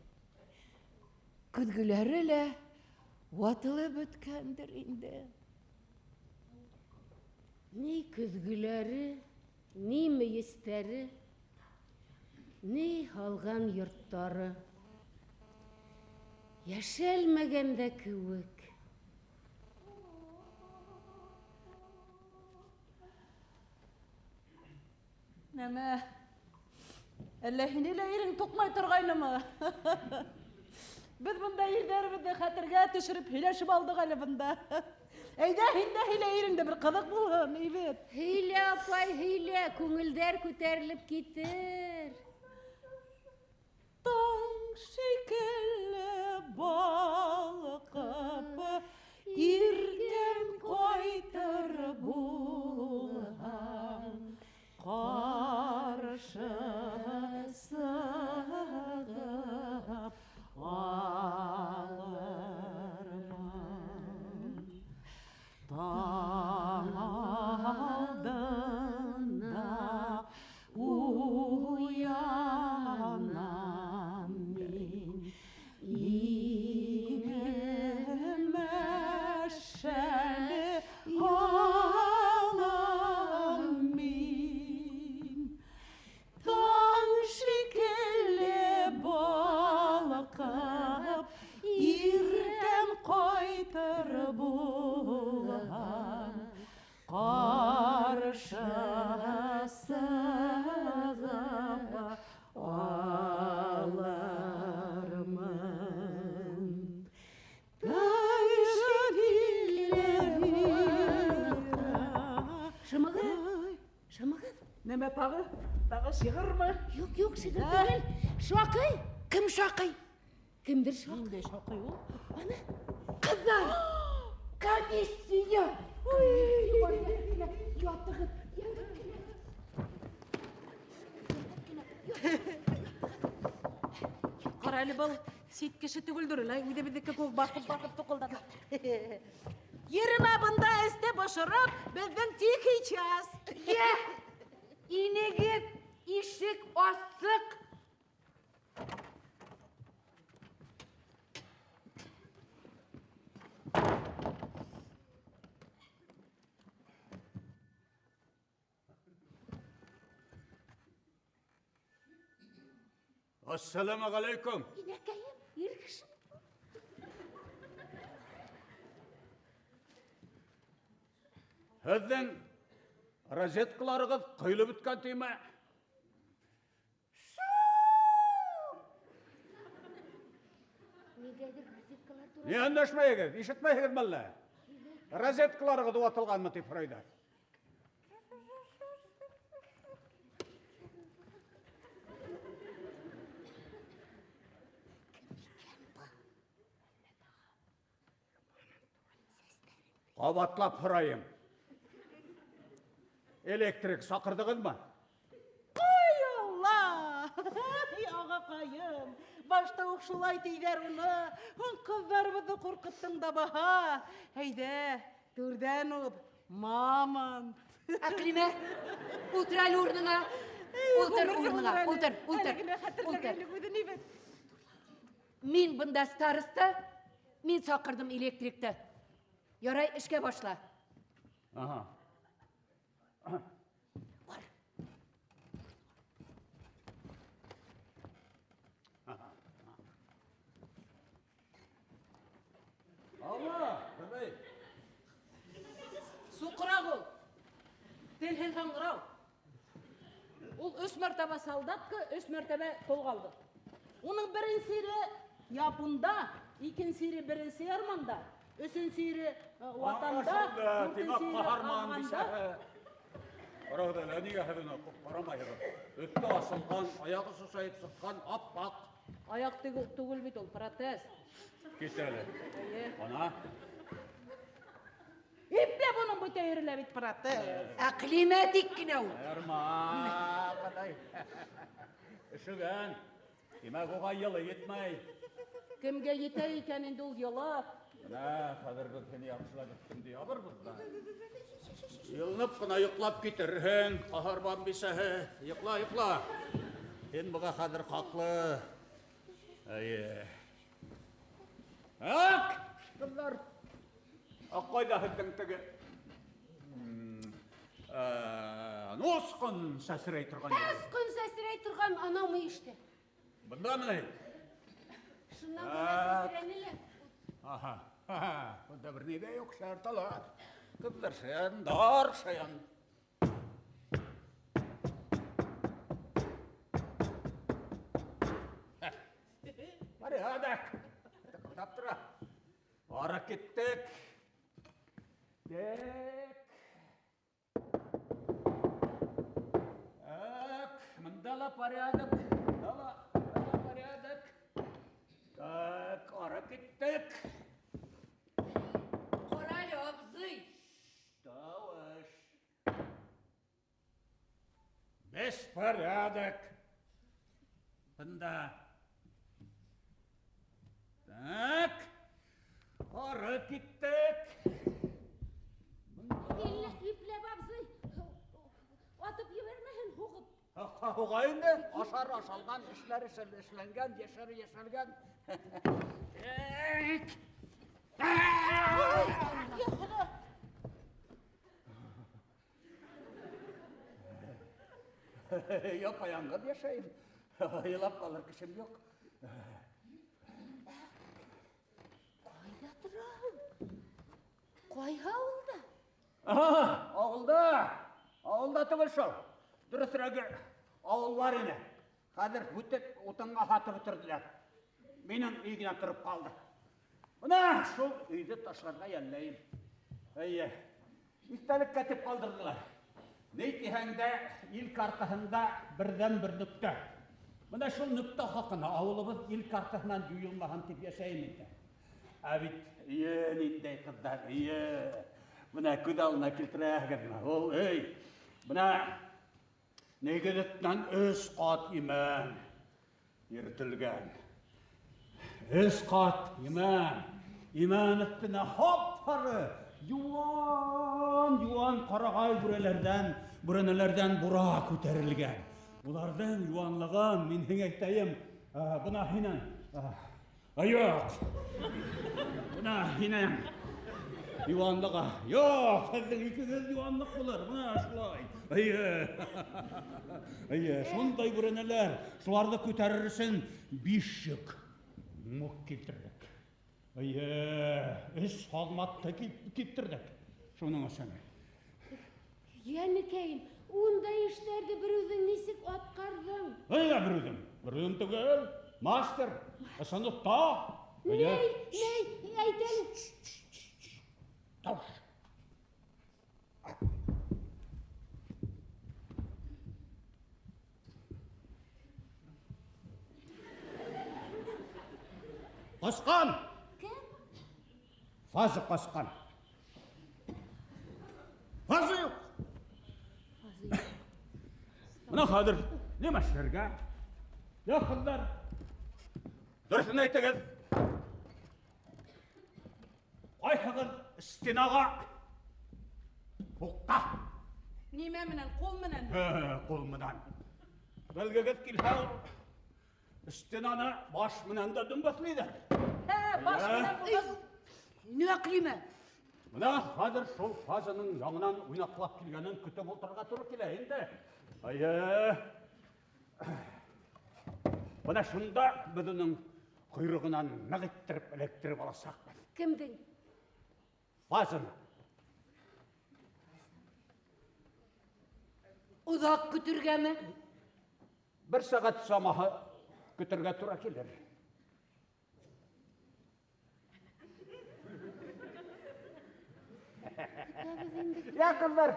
Көҙгөләре лә ватылып бөткәндер инде. Ни көҙгөләре, ни мейестәре, ни һалған йорттары. Йәшәлмәгән дә кеүек. Нәмә, әллә һине лә ирең туҡмай торғайнымы? Беҙ бында ирҙәребеҙҙе хәтергә төшөрөп һөйләшеп алдыҡ әле бында. Әйҙә, һин дә һөйлә, иреңде бер ҡыҙыҡ булһын, әйбәт. Һөйлә, апай, һөйлә, күңелдәр күтәрелеп китер. Таң шикелле балҡып, иркәм ҡайтыр булһаң, ҡаршы сығып алырмын. Таң алдында уянам мин, иңемә шәле алам мин. Таң шикелле балҡып, иркәм ҡайтыр булһаң, ҡаршы сығып алырмын. Таң шикелле Шымығыҙ, шымығыҙ. Нәмә тағы? Тағы шиғырмы? Юҡ, юҡ, шиғыр түгел. Шаҡый. Кем шаҡый? Кемдер шаҡый. Ниндәй шаҡый ул? Ана. Ҡыҙҙар! Комиссия! Комиссия бар, йәһәт кенә ятығыҙ, йәһәт кенә. Ҡара әле был сит кеше түгелдер, әле үҙебеҙҙеке кеүек баҫып-баҫып туҡылдата. Йөрөмә бында эсте бошороп, беҙҙең тихий час. Йә! Инегеҙ, ишек асыҡ. Ассаламу алейкум. Инәкәйем, ир кеше. Һеҙҙең розеткаларығыҙ ҡойолоп бөткән тиме? Нигәҙер розеткалар тура. Ни өндәшмәйһегеҙ, ишетмәйһегеҙме әллә? Розеткаларығыҙ ватылғанмы тип һорайҙар. Ҡабатлап һорайым. Электрик саҡырҙығыҙмы? Ай Алла! Ай, ағаҡайым! Башта уҡ шулай тиҙәр уны. Һуң ҡыҙҙарыбыҙҙы ҡурҡыттың да баһа. Әйҙә, түрҙән уҙ, мамонт. Әҡлимә, ултыр әле урыныңа. Ултыр Ғүмер урыныңа, ғүмер әле. ултыр, ултыр, Әле генә хәтерләгәнлек ултыр. үҙе ни бит? Мин бында староста, мин саҡырҙым электрикты. Ярай, эшкә башла. Ага. Бар. Алла, бабай. Суҡыраҡ ул. Телһеҙ һаңғырау. Ул өс мәртәбә солдатка, өс мәртәбә толғалды. Уның беренсе ире Японда, икенсе ире беренсе Ярманда, өсөнсө ире Ватанда, Аңлашылды, дүртенсе тимәк, ире ҡаһарман Афғанда. бисәһе. Ҡарағыҙ әле, нигә һеҙ уны ҡарамайһығыҙ? Өҫтө асылған, аяғы сусайып сыҡҡан, ап-аҡ. Аяҡ түгел бит ул, протез. Кит әле. Эйе. Ана. Ипләп уның бөтә ере лә бит протез. Әҡлимә тик кенә ул. Айырма, ҡатай. Өшөгән. Тимәк, уға йылы етмәй. Кемгә етә икән инде ул йылы? Бына, хәҙер беҙ һине яҡшылап өҫтөңдө ябырбыҙ ҙа. Йылынып ҡына йоҡлап китерһең, ҡаһарман бисәһе. Йоҡла, йоҡла. Һин быға хәҙер хаҡлы. Эйе. Ак! Ҡыҙҙар. Аҡ ҡайҙа һеҙҙең теге? Носҡон сәсрәй торған ер. Носҡон сәсрәй торған анау мөйөштә. Бындамы ни? Шунан бына сәсрәне лә. Аһа. Аһа. Бында бер ни ҙә юҡ, шарталар. Ҡыҙҙар шаян, дар шаян. Порядок. Тыҡылдап тора. Ары киттек. Так. Так, мында ла порядок. Мында ла, мында ла порядок. Так, ары киттек. Ҡара әле, абзый. Тауыш. Беспорядок. Бында. Так. Ары киттек. Ипләп, абзый. Атып ебәрмәһен, һуғып. Һуға инде. Ашар ашалған, эшләр эшләнгән, йәшәр йәшәлгән. Япа-яңғыҙ йәшәйем. Илап ҡалыр кешем юҡ. Ҡайҙа тораһың? Ҡайһы ауылда? Аһа, ауылда. Ауылда түгел шул. Дөрөҫөрәге, ауыл бар ине. Хәҙер һүтеп утынға һатып бөтөрҙөләр. Минең өй генә тороп ҡалды. Бына шул өйҙө ташларға йәлләйем. Эйе. Иҫтәлеккә тип ҡалдырҙылар. Ни тиһәң дә, ил картаһында берҙән бер нөктә. Менә шул нөктә хакына авылыбыз ил картаһынан юйылмаһын дип яшәйем инде. Ә бит ие, ниндәй кызлар, ие. Менә күз алдына килтерәһегезме? Ул өй. Менә нигез өстеннән өч кат имән йөртелгән. Өч кат имән. Имән өстенә һап-һары, юан, юан карагай бүрәләрдән, бүрәнәләрдән бура күтәрелгән. Уларның юанлыгын мин һиңә әйтәем, бына һинең, юк. Бына һинең юанлыгы. Юк, һеҙҙең икегеҙ юанлыҡ булыр. Бына шулай. Эйе. Эйе, шундай бүрәнәләр. Шуларҙы күтәрер өсөн 5 йөк мүк килтерҙек. Эйе, өс һалматты киптерҙек. Шуның өсөн. Йәнекәйем, ундай эштәрҙе бер үҙең нисек атҡарҙың? Әйҙә, бер үҙем. Бер үҙем түгел. Мастер, ысын оҫта. Ней, ней, әйт әле. Тауыш. Ҡасҡан! Кем? Фаза ҡасҡан. Фаза юҡ. Бына хәҙер нимә эшләргә? Я, ҡыҙҙар, дөрөҫөн әйтегеҙ. Ҡайһығыҙ стенаға һуҡта? Нимә менән? Ҡул менән? Ҡул менән. Белгегеҙ килһә, стенаны баш менән дә дөмбәҫләйҙәр. Баш менән булғас. Нәҡлимә. Бына хәҙер шул фазаның яңынан уйнаҡлап килгәнен көтөп ултырырға тура килә инде. Эйе. Бына шунда беҙ уның ҡойроғонан ныҡ иттереп эләктереп аласаҡбыҙ. Кемдең? Фазаны. Оҙаҡ көтөргәме? Бер сәғәт самаһы көтөргә тура килер. Я, ҡыҙҙар,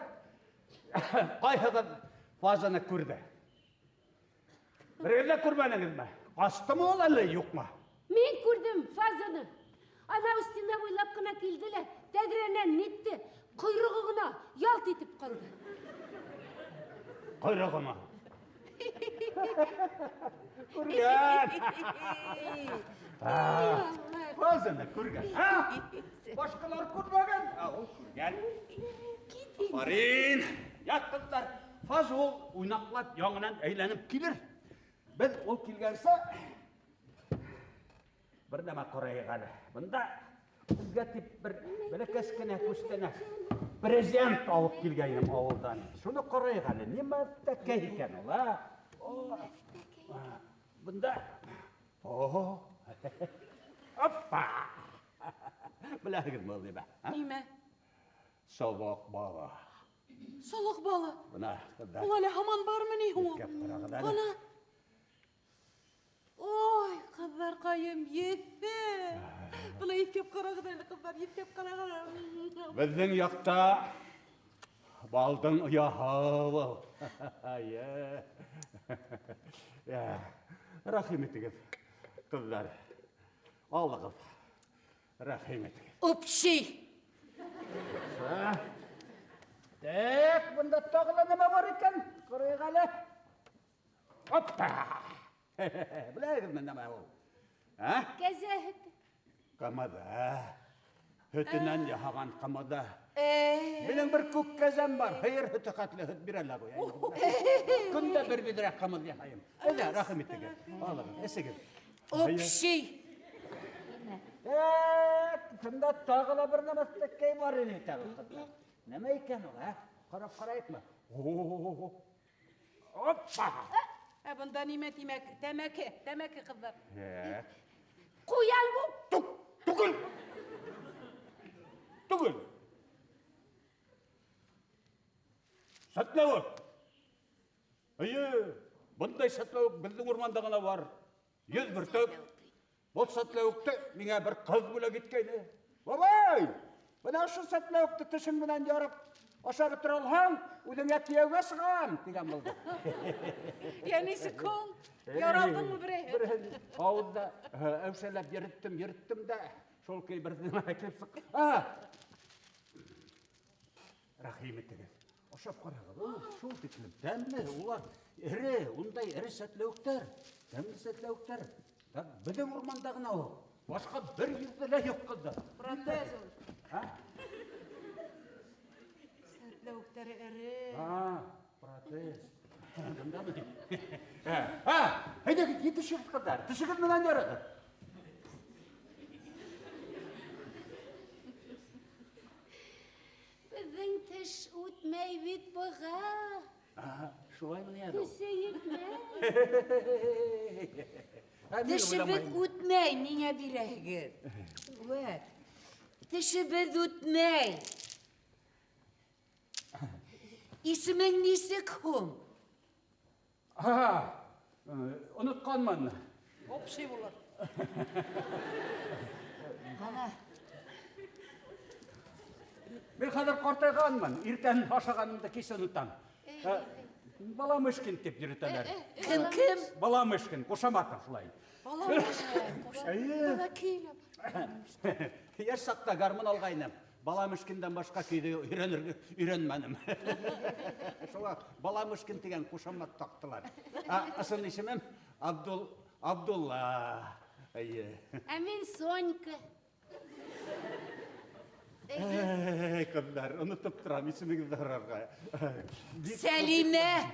ҡайһығыҙ фазаны күрҙе? Берегеҙ ҙә күрмәнегеҙме? Ҡастымы ул әллә юҡмы? Мин күрҙем фазаны. Анау стена буйлап ҡына килде лә, тәҙрәнән нитте, ҡойроғо ғына ялт итеп ҡалды. Ҡойроғомо? Күргән. Фазаны күргән. Башҡалар күрмәгән, ә ул күргән. Афарин! Я, ҡыҙҙар, фаза ул уйнаҡлап яңынан әйләнеп килер. Беҙ ул килгәнсә бер нәмә ҡарайыҡ әле. Бында беҙгә тип бер бәләкәс кенә күстәнәс презент алып килгәйнем ауылдан. Шуны ҡарайыҡ әле. Нимә тәкәй икән ул, а? Бында. О! Оппа! Беләһегеҙме ул нимә? Нимә? Солоҡ балы. Солоҡ балы? Бына, ҡыҙҙар. Ул әле һаман бармы ни һуң? Иҫкәп ҡарағыҙ әле. Ҡана. Ой, ҡыҙҙарҡайым, еҫе. Бына иҫкәп ҡарағыҙ әле, ҡыҙҙар, иҫкәп ҡарағыҙ. Беҙҙең яҡта балдың ояһы был. Эйе. Рәхим итегеҙ, ҡыҙҙар. Алығыҙ. Рәхим итегеҙ. Общий. Так, бында тағы ла нәмә бар икән? Ҡарайыҡ әле. Оппа! Беләһегеҙме нәмә ул? Ә? Кәзә һөтө. Ҡымыҙы. Һөтөнән яһаған ҡымыҙы. Минең бер күк кәзәм бар. Һыйыр һөтө хәтле һөт бирә лә ҡуя. Көндә бер биҙрә ҡымыҙ яһайым. Әйҙә, рәхим итегеҙ. Алығыҙ, эсегеҙ. Общий. Так, шунда тағы ла бер нәмә тәкәй бар ине тағы, ҡыҙҙар. Нәмә икән ул, ә? Ҡарап ҡарайыҡмы? Оппа! Ә бында нимә тимәк? Тәмәке, тәмәке, ҡыҙҙар. Ҡуян бу. Түгел. Түгел. Сәтләүек. Эйе, бындай сәтләүек беҙҙең урманда ғына бар. 100 бөртөк. Был сәтләүекте миңә бер ҡыҙ бүләк иткәйне. Бабай, бына ошо сәтләүекте тешең менән ярып, Ашап бөтөрә алһаң, үҙеңә кейәүгә сығам, тигән булды. Я нисек һуң? Яралдыңмы берәйһе? Берәйһе. Ауыҙҙа әүшәләп йөрөттөм, йөрөттөм дә, шул көй бер нәмә килеп сыҡты. Рәхим итегеҙ. Ашап ҡарағыҙ, ул шул тиклем тәмле, улар эре, ундай эре сәтләүектәр, тәмле сәтләүектәр. Беҙҙең урманда ғына ул. Башҡа бер ерҙә лә юҡ ҡыҙҙар. Протез ул. Һа? Сәтләүектәре эре. Протез. Бындамы? Әйҙәгеҙ, етешегеҙ, ҡыҙҙар. Тешегеҙ менән ярығыҙ. Беҙҙең теш үтмәй бит быға. Шулаймы ни әле ул? Теше етмәй. Ә мин Тешебеҙ уйламайым. үтмәй, миңә бирәһегеҙ. Үәт. Тешебеҙ үтмәй. Исемең нисек һуң? Онотҡанмын. Общий булыр. Ана. Мин хәҙер ҡартайғанмын. Иртән ашағанымды кис онотам. Баламышкин тип йөрөтәләр. Кем, кем? Баламышкин, ҡушаматым шулай. Баламышкин, Эйе. Балакейла. Йәш саҡта гармун алғайным. Баламышкиндән башҡа көйҙө өйрәнмәнем. Шуға Баламышкин тигән ҡушамат таҡтылар. Ысын исемем Абдулла. Эйе. Ә мин Сонька. Эй, ҡыҙҙар, онотоп торам исемегеҙҙе һорарға. Сәлимә.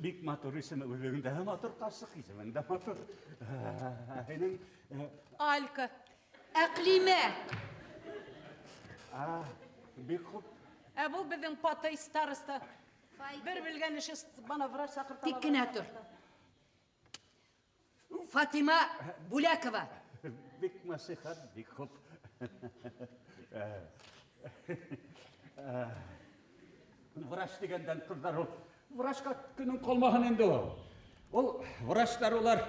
Бик матур исеме, үҙеңдә матур ҡарсыҡ, исемең дә матур. Һинең, Алька. Әҡлимә. Бик хуп. Ә был беҙҙең патай староста. Файка. Бер белгән эше бана врач саҡырта Тик кенә тор. Фатима Бүләкова. Бик мәсихәт, бик хуп. Врач дигәндән ҡыҙҙар ул. Врачка көнөң ҡалмаһын инде ул. Ул врачтар улар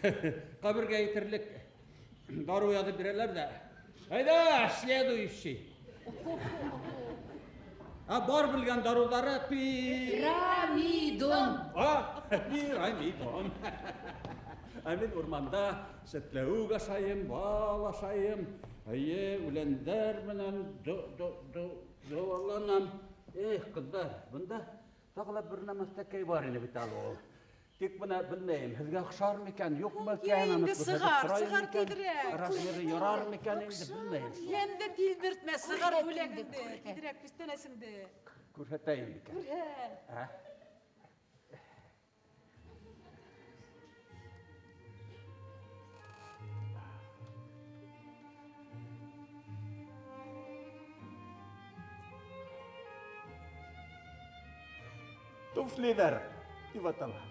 ҡәбергә етерлек дарыу яҙып бирәләр ҙә. Әйҙә, следующий. Ә бар белгән дарыуҙары Пирамидон. Пирамидон. Ә мин урманда сәтләүек ашайым, бал ашайым. Әйе, үләндәр менән дауаланам. Эх, ҡыҙҙар, бында тағы ла бер нәмәстәкәй бар ине бит әле ул. Тик бына белмәйем, һеҙгә оҡшар микән, юҡ микән, Йә, аны инде күрһәтеп сығар, торайым сығар микән? тиҙерәк. Размеры ярар микән инде, белмәйем шул. Йәнде тилбертмә, сығар Күрһәт бүләгеңде, инде, күрһәт. тиҙерәк күстәнәсеңде. Күрһәтәйем микән? Күрһәт. Ә? Туфлиҙәр тип атала.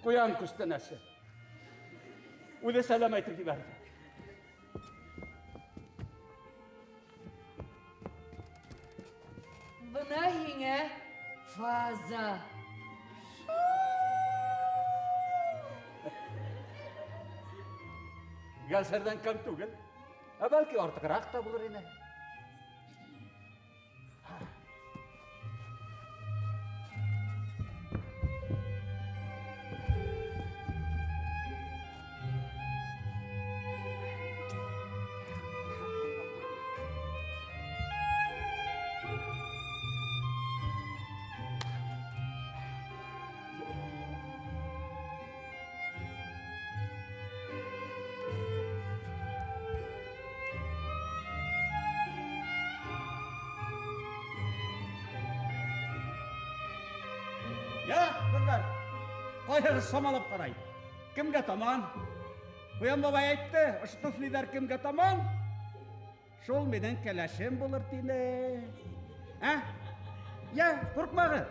Ҡуян күстәнәсе. Үҙе сәләм әйтеп ебәрҙе. Бына һиңә фаза. Гәлсәрҙән кәм түгел. Ә бәлки артығыраҡ та булыр ине. Я, ҡыҙҙар, ҡайһығыҙ самалап ҡарай? Кемгә таман? Ҡуян бабай әйтте, ошо туфлиҙәр кемгә таман? Шул минең кәләшем булыр тине. Ә? Я, ҡурҡмағыҙ.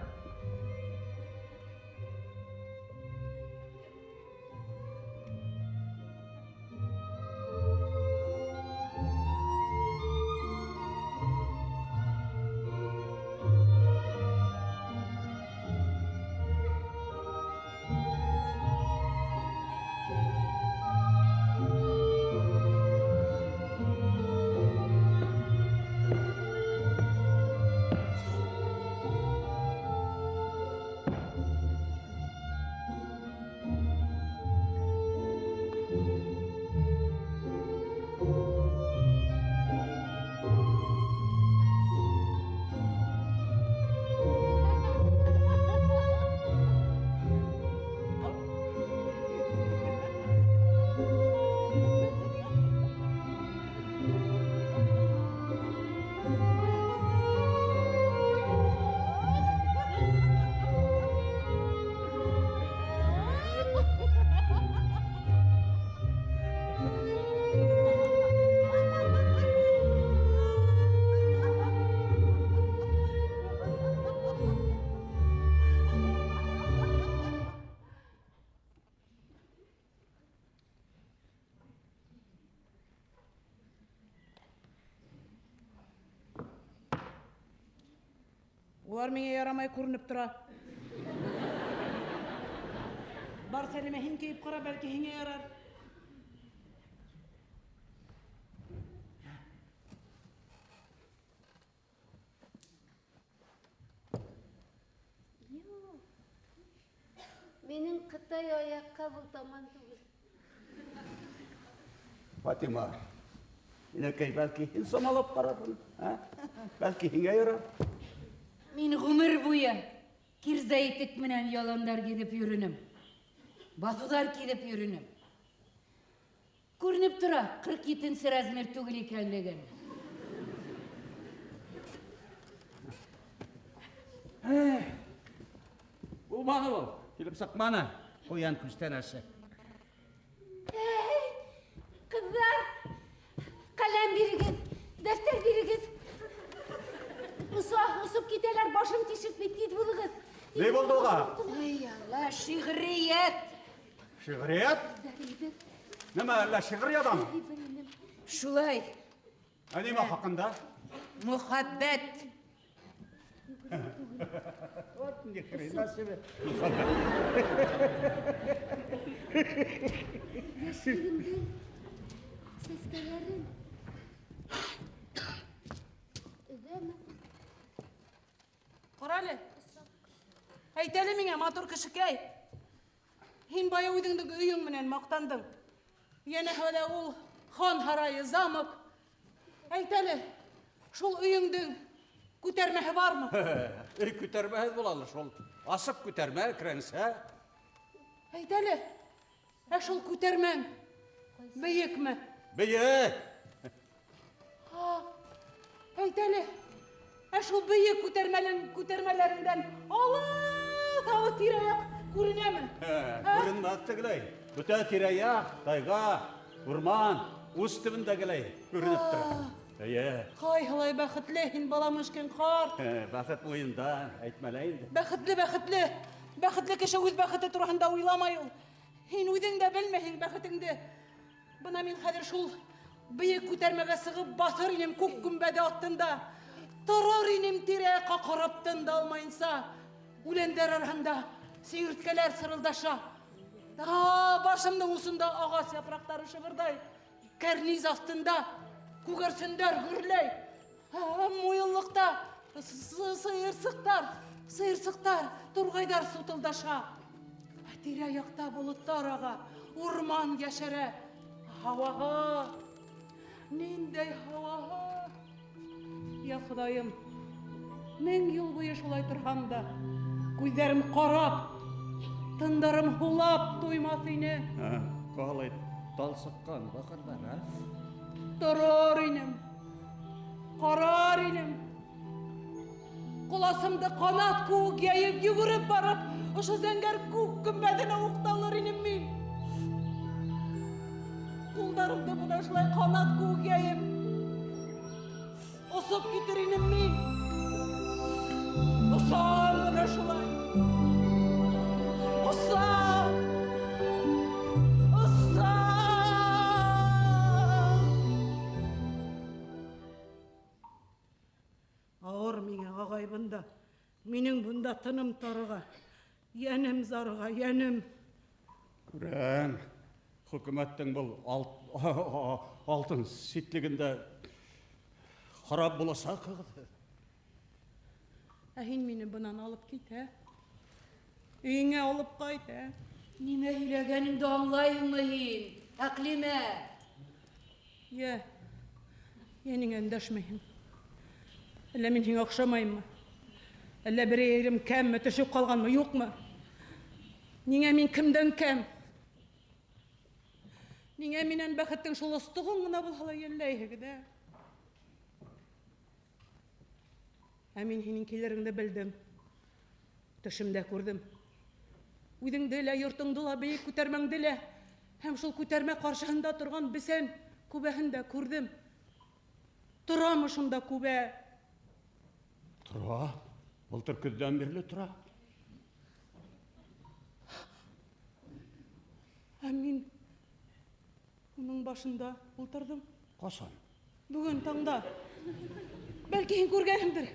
Булар миңә ярамай күренеп тора. Бар, Сәлимә, һин кейеп ҡара, бәлки һиңә ярар. Юҡ. Минең ҡытай аяҡҡа был таман түгел. Фатима, инәкәй, бәлки һин самалап ҡарарһың, ә? Бәлки һиңә ярар. Мин ғүмер буйы кирза итек менән яландар гиҙеп йөрөнөм. Баҫыуҙар киҙеп йөрөнөм. Күренеп тора, 47 размер түгел икәнлеген. Булманы ул, килеп сыҡманы. Ҡуян күстәнәсе. Эй, ҡыҙҙар, ҡәләм бирегеҙ, дәфтәр бирегеҙ. Оса, осоп китәләр, башым тишек бит, тиҙ булығыҙ. Ни булды уға? Эй, Алла, шиғриәт. Шиғриәт? Нимә, әллә шиғыр яҙамы? Шулай. Ә нимә хаҡында? Мөхәббәт. Вот ни хрена себе. Йәшлегемдең сәскәләрен өҙәме? Ҡара әле. Әйт әле миңә, матур кешекәй. Һин бая үҙеңдең өйөң менән маҡтандың. Йәнәһе лә ул хан һарайы, замок. Әйт әле, шул өйөңдөң күтәрмәһе бармы? Өй күтәрмәһе була шул. Асыҡ күтәрмә, крәнсә. Әйт әле, ә шул күтәрмәң бейекме? Бейек. Ха, әйт әле, ә шул бейек күтәрмәләреңдән алыҫ-алыҫ тирә-яҡ күренәме? Күренмәҫ тегеләй. Бөтә тирә-яҡ, тайға, урман, ус төбөндәгеләй күренеп тора. Эйе. Ҡайһылай бәхетле һин, балам, үҫкән ҡарт. Бәхет муйында, әйтмә лә инде. Бәхетле, бәхетле. Бәхетле кеше үҙ бәхете тураһында уйламай ул. Һин үҙең дә белмәйһең бәхетеңде. Бына мин хәҙер шул бейек күтәрмәгә сығып баҫыр инем күк гөмбәҙе аҫтында. Торор инем тирә-яҡҡа ҡарап тын да алмайынса. Үләндәр араһында сиңерткәләр сырылдаша. Башымдың усында ағас япраҡтары шыбырҙай. Кәрниз аҫтында күгәрсендәр гөрләй. Муйыллыҡта сыйырсыҡтар, сыйырсыҡтар, турғайҙар сутылдаша. Тирә-яҡта болоттар аға, урман йәшәрә. Һауаһы, ниндәй һауаһы! Я Хоҙайым, мең йыл буйы шулай торһам да, күҙҙәрем ҡарап, тындарым һулап туймаҫ ине. Ҡалай талсыҡҡан баҡырҙар, ә? Торор инем, ҡарар инем. Ҡоласымды ҡанат кеүек йәйеп, йүгереп барып, ошо зәңгәр күк гөмбәҙенә уҡталыр инем мин. Ҡулдарымды бына шулай ҡанат кеүек йәйеп, осоп китер инем мин. Осам бына шулай. Осам! Осам! Ауыр миңә, ағай, бында. Минең бында тыным тарыға. Йәнем зарыға, йәнем. Күрәм, хөкүмәттең был алтын ситлегендә харап буласаҡ. Ә һин мине бынан алып кит, ә? Өйөңә алып ҡайт, ә? Нимә һөйләгәнеңде аңлайһыңмы һин, Әҡлимә? Йә, йә, ниңә өндәшмәйһең? Әллә мин һиңә оҡшамайыммы? Әллә берәй ерем кәмме, төшөп ҡалғанмы, юҡмы? Ниңә мин кемдән кәм? Ниңә минән бәхеттең шул остоғон ғына булһа ла йәлләйһегеҙ, ә? Ә мин һинең килереңде белдем. Төшөмдә күрҙем. Үҙеңде лә, йортоңдо ла, бейек күтәрмәңде лә, һәм шул күтәрмә ҡаршыһында торған бесән күбәһен дә күрҙем. Торамы шунда күбә? Тора. Былтыр көҙҙән бирле тора. Ә мин уның башында ултырҙым. Ҡасан? Бөгөн таңда. Бәлки һин күргәнһеңдер.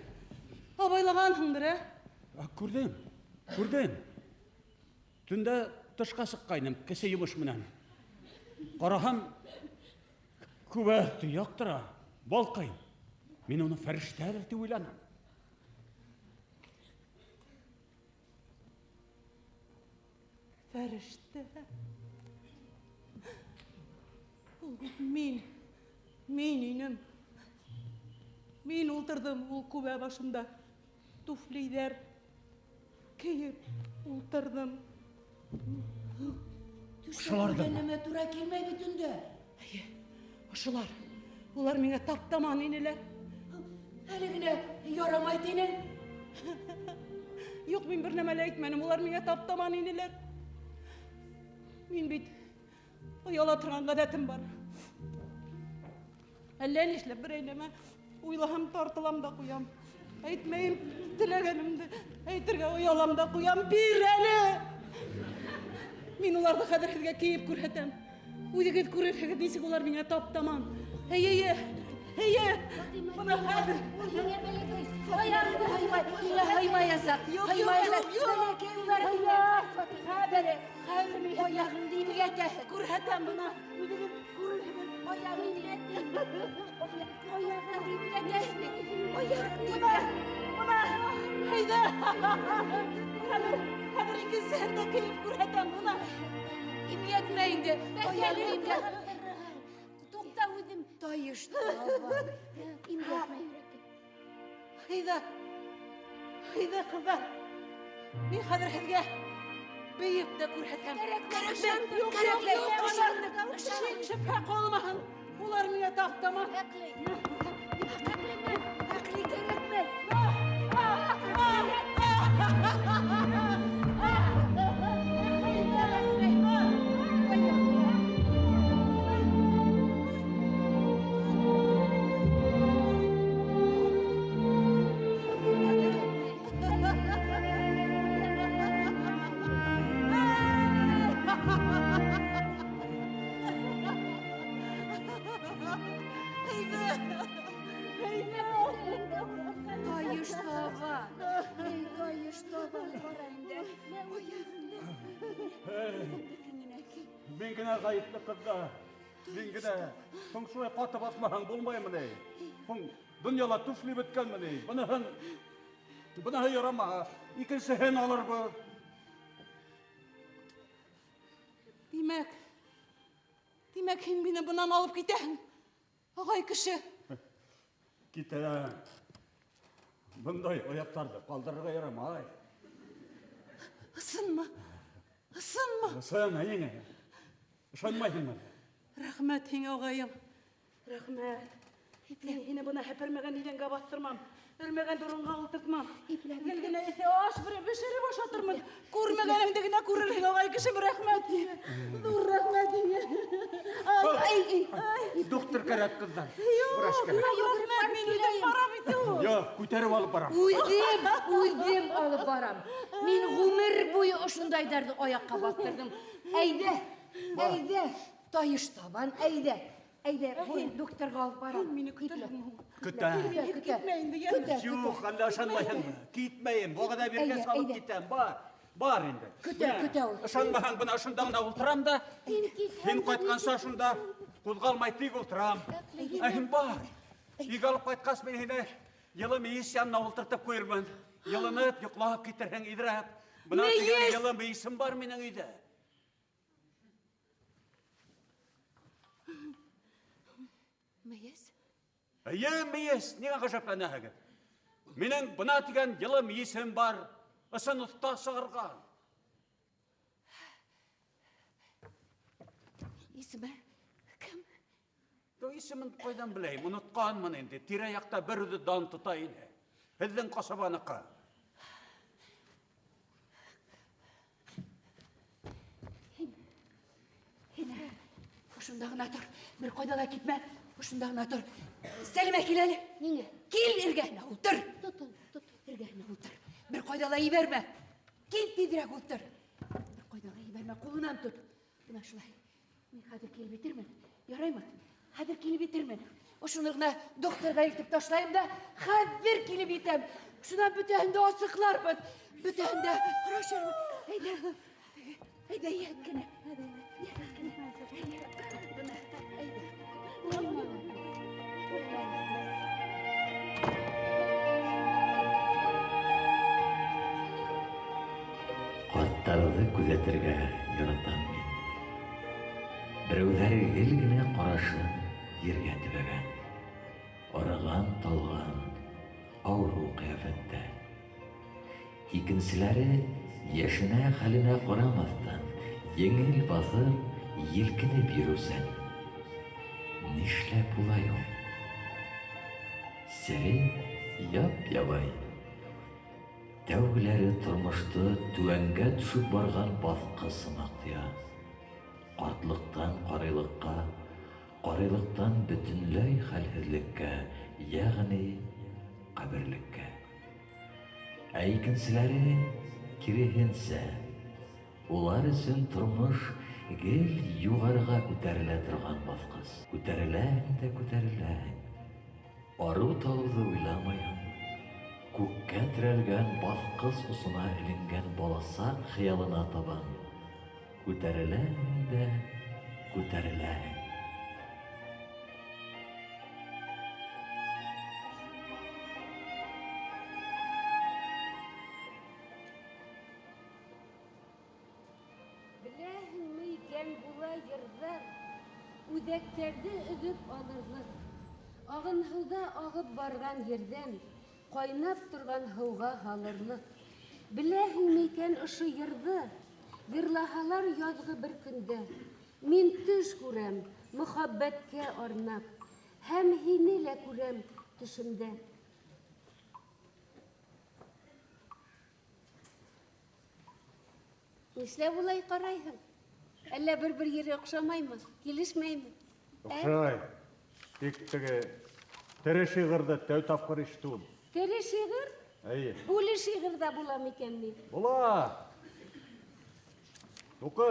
Абайлағанһыңдыр, ә? Күрҙем, күрҙем. Төндә тышҡа сыҡҡайным, кесе йомош менән. Ҡараһам, күбә яҡтыра, балҡый. Мин уны фәрештәлер тип уйланым. Фәрештә. Ул мин, мин инем. Мин ултырҙым ул күбә башында. Туфлиҙәр кейеп ултырҙым. Төштә нәмә тура килмәй бит инде. Эйе, ошолар. Улар миңә таптаман инеләр. Әле генә ярамай тинең. Юҡ, мин бер нәмә лә әйтмәнем. Улар миңә таптаман инеләр. Мин бит ояла торған ғәҙәтем бар. Әллә нишләп берәй нәмә уйлаһам тартылам да ҡуям. Әйтмәйем теләгәнемде, әйтергә оялам да ҡуям. Бир әле! Мин уларҙы хәҙер һеҙгә кейеп күрһәтәм. Үҙегеҙ күрерһегеҙ, нисек улар миңә таптаман. Эйе, эйе, бына хәҙер. Ул һиңә бәләкәй. Аяғыңды һыймай, һиңә һыймаясаҡ. Юҡ, Һыймаясаҡ. юҡ, юҡ. Бәләкәй улар һиңә. Хәҙер, хәҙер мин аяғыңды имгәтәһең. Күрһәтәм бына. Үҙегеҙ күрерһегеҙ, аяғыңды аяғыңды имгәтәһең. Аяғыңды имгәт. Бына, әйҙә. Хәҙер, хәҙер икенсеһен дә кейеп күрһәтәм бына. Имгәтмә инде. Аяғыңды имгәт. Туҡта үҙем. Тайыш таба. Имгәтмә йөрәккә. Әйҙә, әйҙә, ҡыҙҙар. Мин хәҙер һеҙгә бейеп тә күрһәтәм. Кәрәкмәй, Юҡ, кәрәкмәй. юҡ, юҡ. Ышандыҡ, ышандык. Шик шөбһә ҡалмаһын. Улар миңә таптаман. Әҡли. Әҡли. Әҡли кәрәкмәй. Тайыш таба. Эй, тайыш таба. Ҡара инде. Мин генә ғәйепле ҡыҙҙар. Мин генә. Һуң шулай ҡаты баҫмаһаң булмаймы ни? Һуң донъяла туфли бөткәнме ни? Быныһын, быныһы ярамаһа, икенсеһен алырбыҙ. Тимәк, тимәк, һин мине бынан алып китәһең, ағай кеше. Китәм. Бындай аяҡтарҙы ҡалдырырға ярамай. Ысынмы? Ысынмы? Ысын, әйеңә. Ышанмайһыңмы? Рәхмәт һиңә, ағайым. Рәхмәт. Мин һине бына һәпермәгән иҙәнгә баҫтырмам. Өрмәгән урынға ултыртмам. Гел генә эҫе аш бешереп ашатырмын. Күрмәгәнеңде генә күрерһең, ағай кешем. Рәхмәт һиңә. Ҙур рәхмәт һиңә. Ай, ай, ай. Доктор кәрәк, ҡыҙҙар. Юҡ, Врач кәрәк. юҡ, рәхмәт, мин үҙем барам бит ул. Юҡ, күтәреп алып барам. Үҙем, үҙем алып барам. Мин ғүмер буйы ошондайҙарҙы аяҡҡа баҫтырҙым. Әйҙә, әйҙә, тайыш табан, әйҙә. Әйҙә, бу докторға алып барам. Һин мине көтәһеңме? Көтәм. Көтә, көтә. Китмә инде, йә. Көтә, көтә. Юҡ, әллә ышанмайһыңмы? Китмәйем, вәғәҙә биргәс Әйҙә, алып әйҙә. китәм. Бар, бар инде. Көтә, Менә, көтә ул. Ышанмаһаң, бына ошонда ғына ултырам да, Һин китһәң һин ҡайтҡанса шунда ҡуҙғалмай тик ултырам. Ә һин бар. Өйгә алып ҡайтҡас, мин һине йылы мейес янына ултыртып ҡуйырмын. Йылынып, йоҡлап китерһең, иҙрәп. Бына тигән Мейес! йылы мейесем бар минең өйҙә. Мейес? Эйе, мейес. Ниңә ғәжәпләнәһегеҙ? Минең бына тигән йылы мейесем бар. Ысын оҫта сығарған. Исеме кем? Тө, исемен ҡайҙан беләйем? Онотҡанмын инде. Тирә-яҡта бер үҙе дан тота ине. Һеҙҙең ҡасабаныҡы. Һин ошонда ғына тор. Бер ҡайҙа ла китмә. Ошонда ғына тор. Сәлимә, кил әле. Ниңә? Кил, эргәһенә ултыр. Тотон, тотон. Эргәһенә ултыр. Бер ҡайҙа ла ебәрмә. Кил, тиҙерәк ултыр. Бер ҡайҙа ла ебәрмә, ҡулынан тот. Бына шулай. Мин хәҙер килеп етермен. Яраймы? Хәҙер килеп етермен. Ошоно ғына докторға илтеп ташлайым да, хәҙер килеп етәм. Шунан бөтәһен дә асыҡларбыҙ. Бөтәһен дә һорашырбыҙ. Әйҙә, әйҙә, йәһәт кенә. Йәһәт кенә. Бына, әйҙә. Ҡарттарҙы күҙәтергә яратам мин. Берәүҙәре гел генә ҡарашын ергә төбәгән. Арыған, талған, ауырыу ҡиәфәттә. Икенселәре йәшенә, хәленә ҡарамаҫтан, еңел баҫып, елкенеп йөрөүсән. Нишләп улай ул? Сере яп-ябай. Тәүгеләре тормошто түбәнгә төшөп барған баҫҡыс һымаҡ тоя. Ҡартлыҡтан ҡарыйлыҡҡа, ҡарыйлыҡтан бөтөнләй хәлһеҙлеккә, йәғни ҡәберлеккә. Ә икенселәре киреһенсә, улар өсөн тормош гел юғарыға күтәрелә торған баҫҡыс. Күтәреләһең дә күтәреләһең. Арыу-талыуҙы уйламайһың. Күккә терәлгән баҫҡыс осона эленгән баласаҡ хыялына табан күтәреләһең дә күтәреләһең. Беләһеңме икән була йырҙар, үҙәктәрҙе өҙөп алырлыҡ. Ағын һыуҙа ағып барған ерҙән ҡайнап торған һыуға һалырлыҡ. Беләһеңме икән ошо йырҙы йырлаһалар яҙғы бер көндә, мин төш күрәм мөхәббәткә арнап, һәм һине лә күрәм төшөмдә. Нишләп улай ҡарайһың? Әллә бер-бер ере оҡшамаймы, килешмәйме? Оҡшай. Тик теге тере шиғырҙы тәү тапҡыр ишетеүем. Тере шиғыр? Эйе. Үле шиғыр ҙа була микән ни? Була. Уҡы.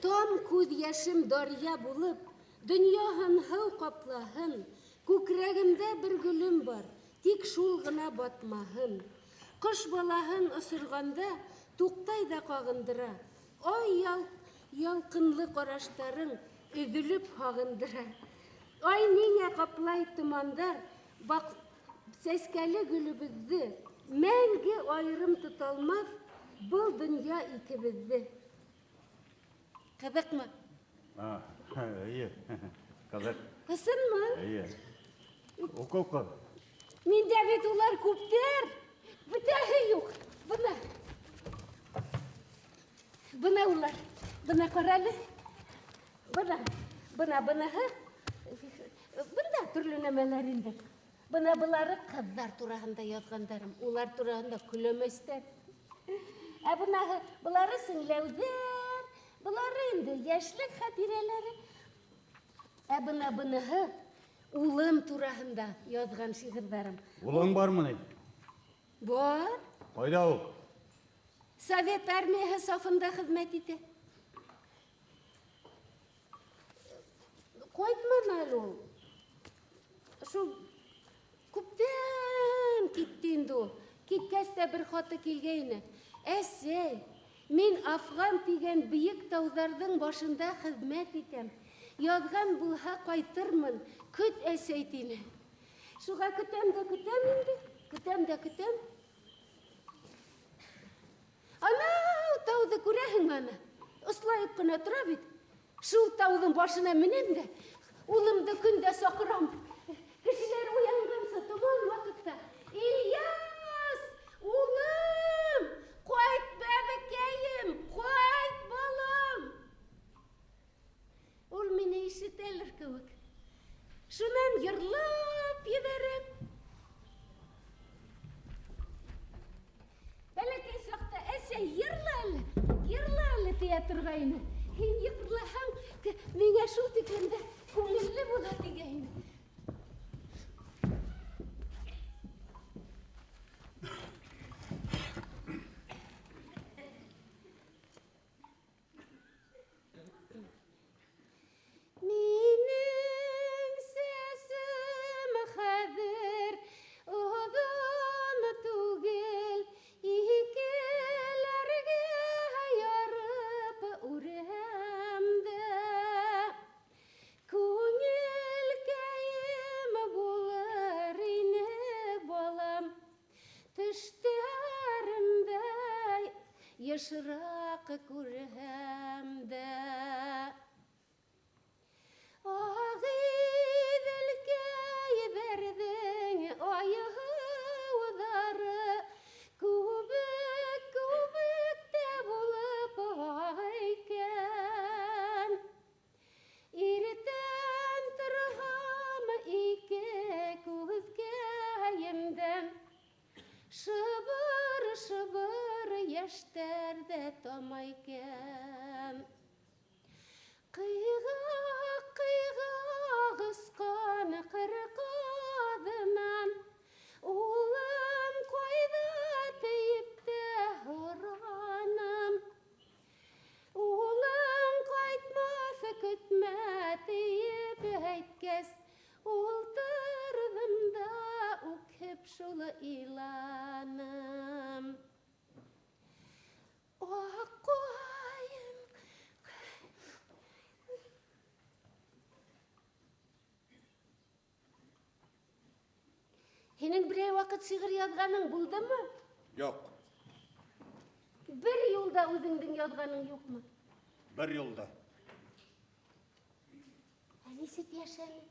Там күҙ йәшем даръя булып, донъяһын һыу ҡаплаһын, күкрәгемдә бер гөлөм бар, тик шул ғына батмаһын. Ҡош балаһын осорғанда туҡтай ҙа ҡағындыра, ай ялҡынлы ҡараштарың өҙөлөп һағындыра. Ай ниңә ҡаплай томандар баҡ сәскәле гөлөбөҙҙө, мәңге айырым тоталмаҫ был донъя икебеҙҙе. Ҡыҙыҡмы? Эйе, ҡыҙыҡ. Ысынмы? Эйе. Уҡы, уҡы. Миндә бит улар күптәр, бөтәһе юҡ. Бына. Бына улар. Бына ҡара әле. Бына, бына, быныһы. Бында төрлө нәмәләр инде. Бына былары ҡыҙҙар тураһында яҙғандарым. Улар тураһында көлөмәстәр. Ә бынаһы, былары сеңләүҙәр, былары инде йәшлек хәтирәләре. Ә бына быныһы улым тураһында яҙған шиғырҙарым. Улың бармы ни? Бар. Ҡайҙа ул? Совет армияһы сафында хеҙмәт итә. Ҡайтманы әле ул. Шул күптән китте инде ул. Киткәс тә бер хаты килгәйне. Әсәй, мин Афған тигән бейек тауҙарҙың башында хеҙмәт итәм. Яҙған булһа ҡайтырмын, көт әсәй тине. Шуға көтәм дә көтәм инде, көтәм дә көтәм. Анау тауҙы күрәһеңме ана? Ослайып ҡына тора бит. Шул тауҙың башына менәм дә, улымды көндә саҡырам. Кешеләр уянғансы томан ваҡытта. Ильяс, улым, ҡайт бәбекәйем, ҡайт балам. Ул мине ишетәлер кеүек. Шунан йырлап ебәрәм. Бәләкәй саҡта әсәй йырла әле, йырла әле тиә торғайны. Һин йырлаһаң, миңә шул тиклем дә күңелле була тигәйне. Йышыраҡ күрһәм дә. Ағиҙелкәйҙәрҙең айһыуҙары күбек-күбек тә булып аға икән. Иртән торһам ике күҙкәйемдән шыбыр-шыбыр йәштәр ҙә тама икән. Ҡыйғаҡ-ҡыйғаҡ осҡан ҡырҡаҙынан улым ҡайҙа тиеп тә һораным. Улың ҡайтмаҫ көтмә тиеп әйткәс, ултырҙым да үкһеп шул иланым. Аҡ ҡайын. Һинең берәй ваҡыт шиғыр яҙғаның булдымы? Юҡ. Бер юлда үҙеңдең яҙғаның юҡмы? Бер юлда. Ә нисек йәшәнең?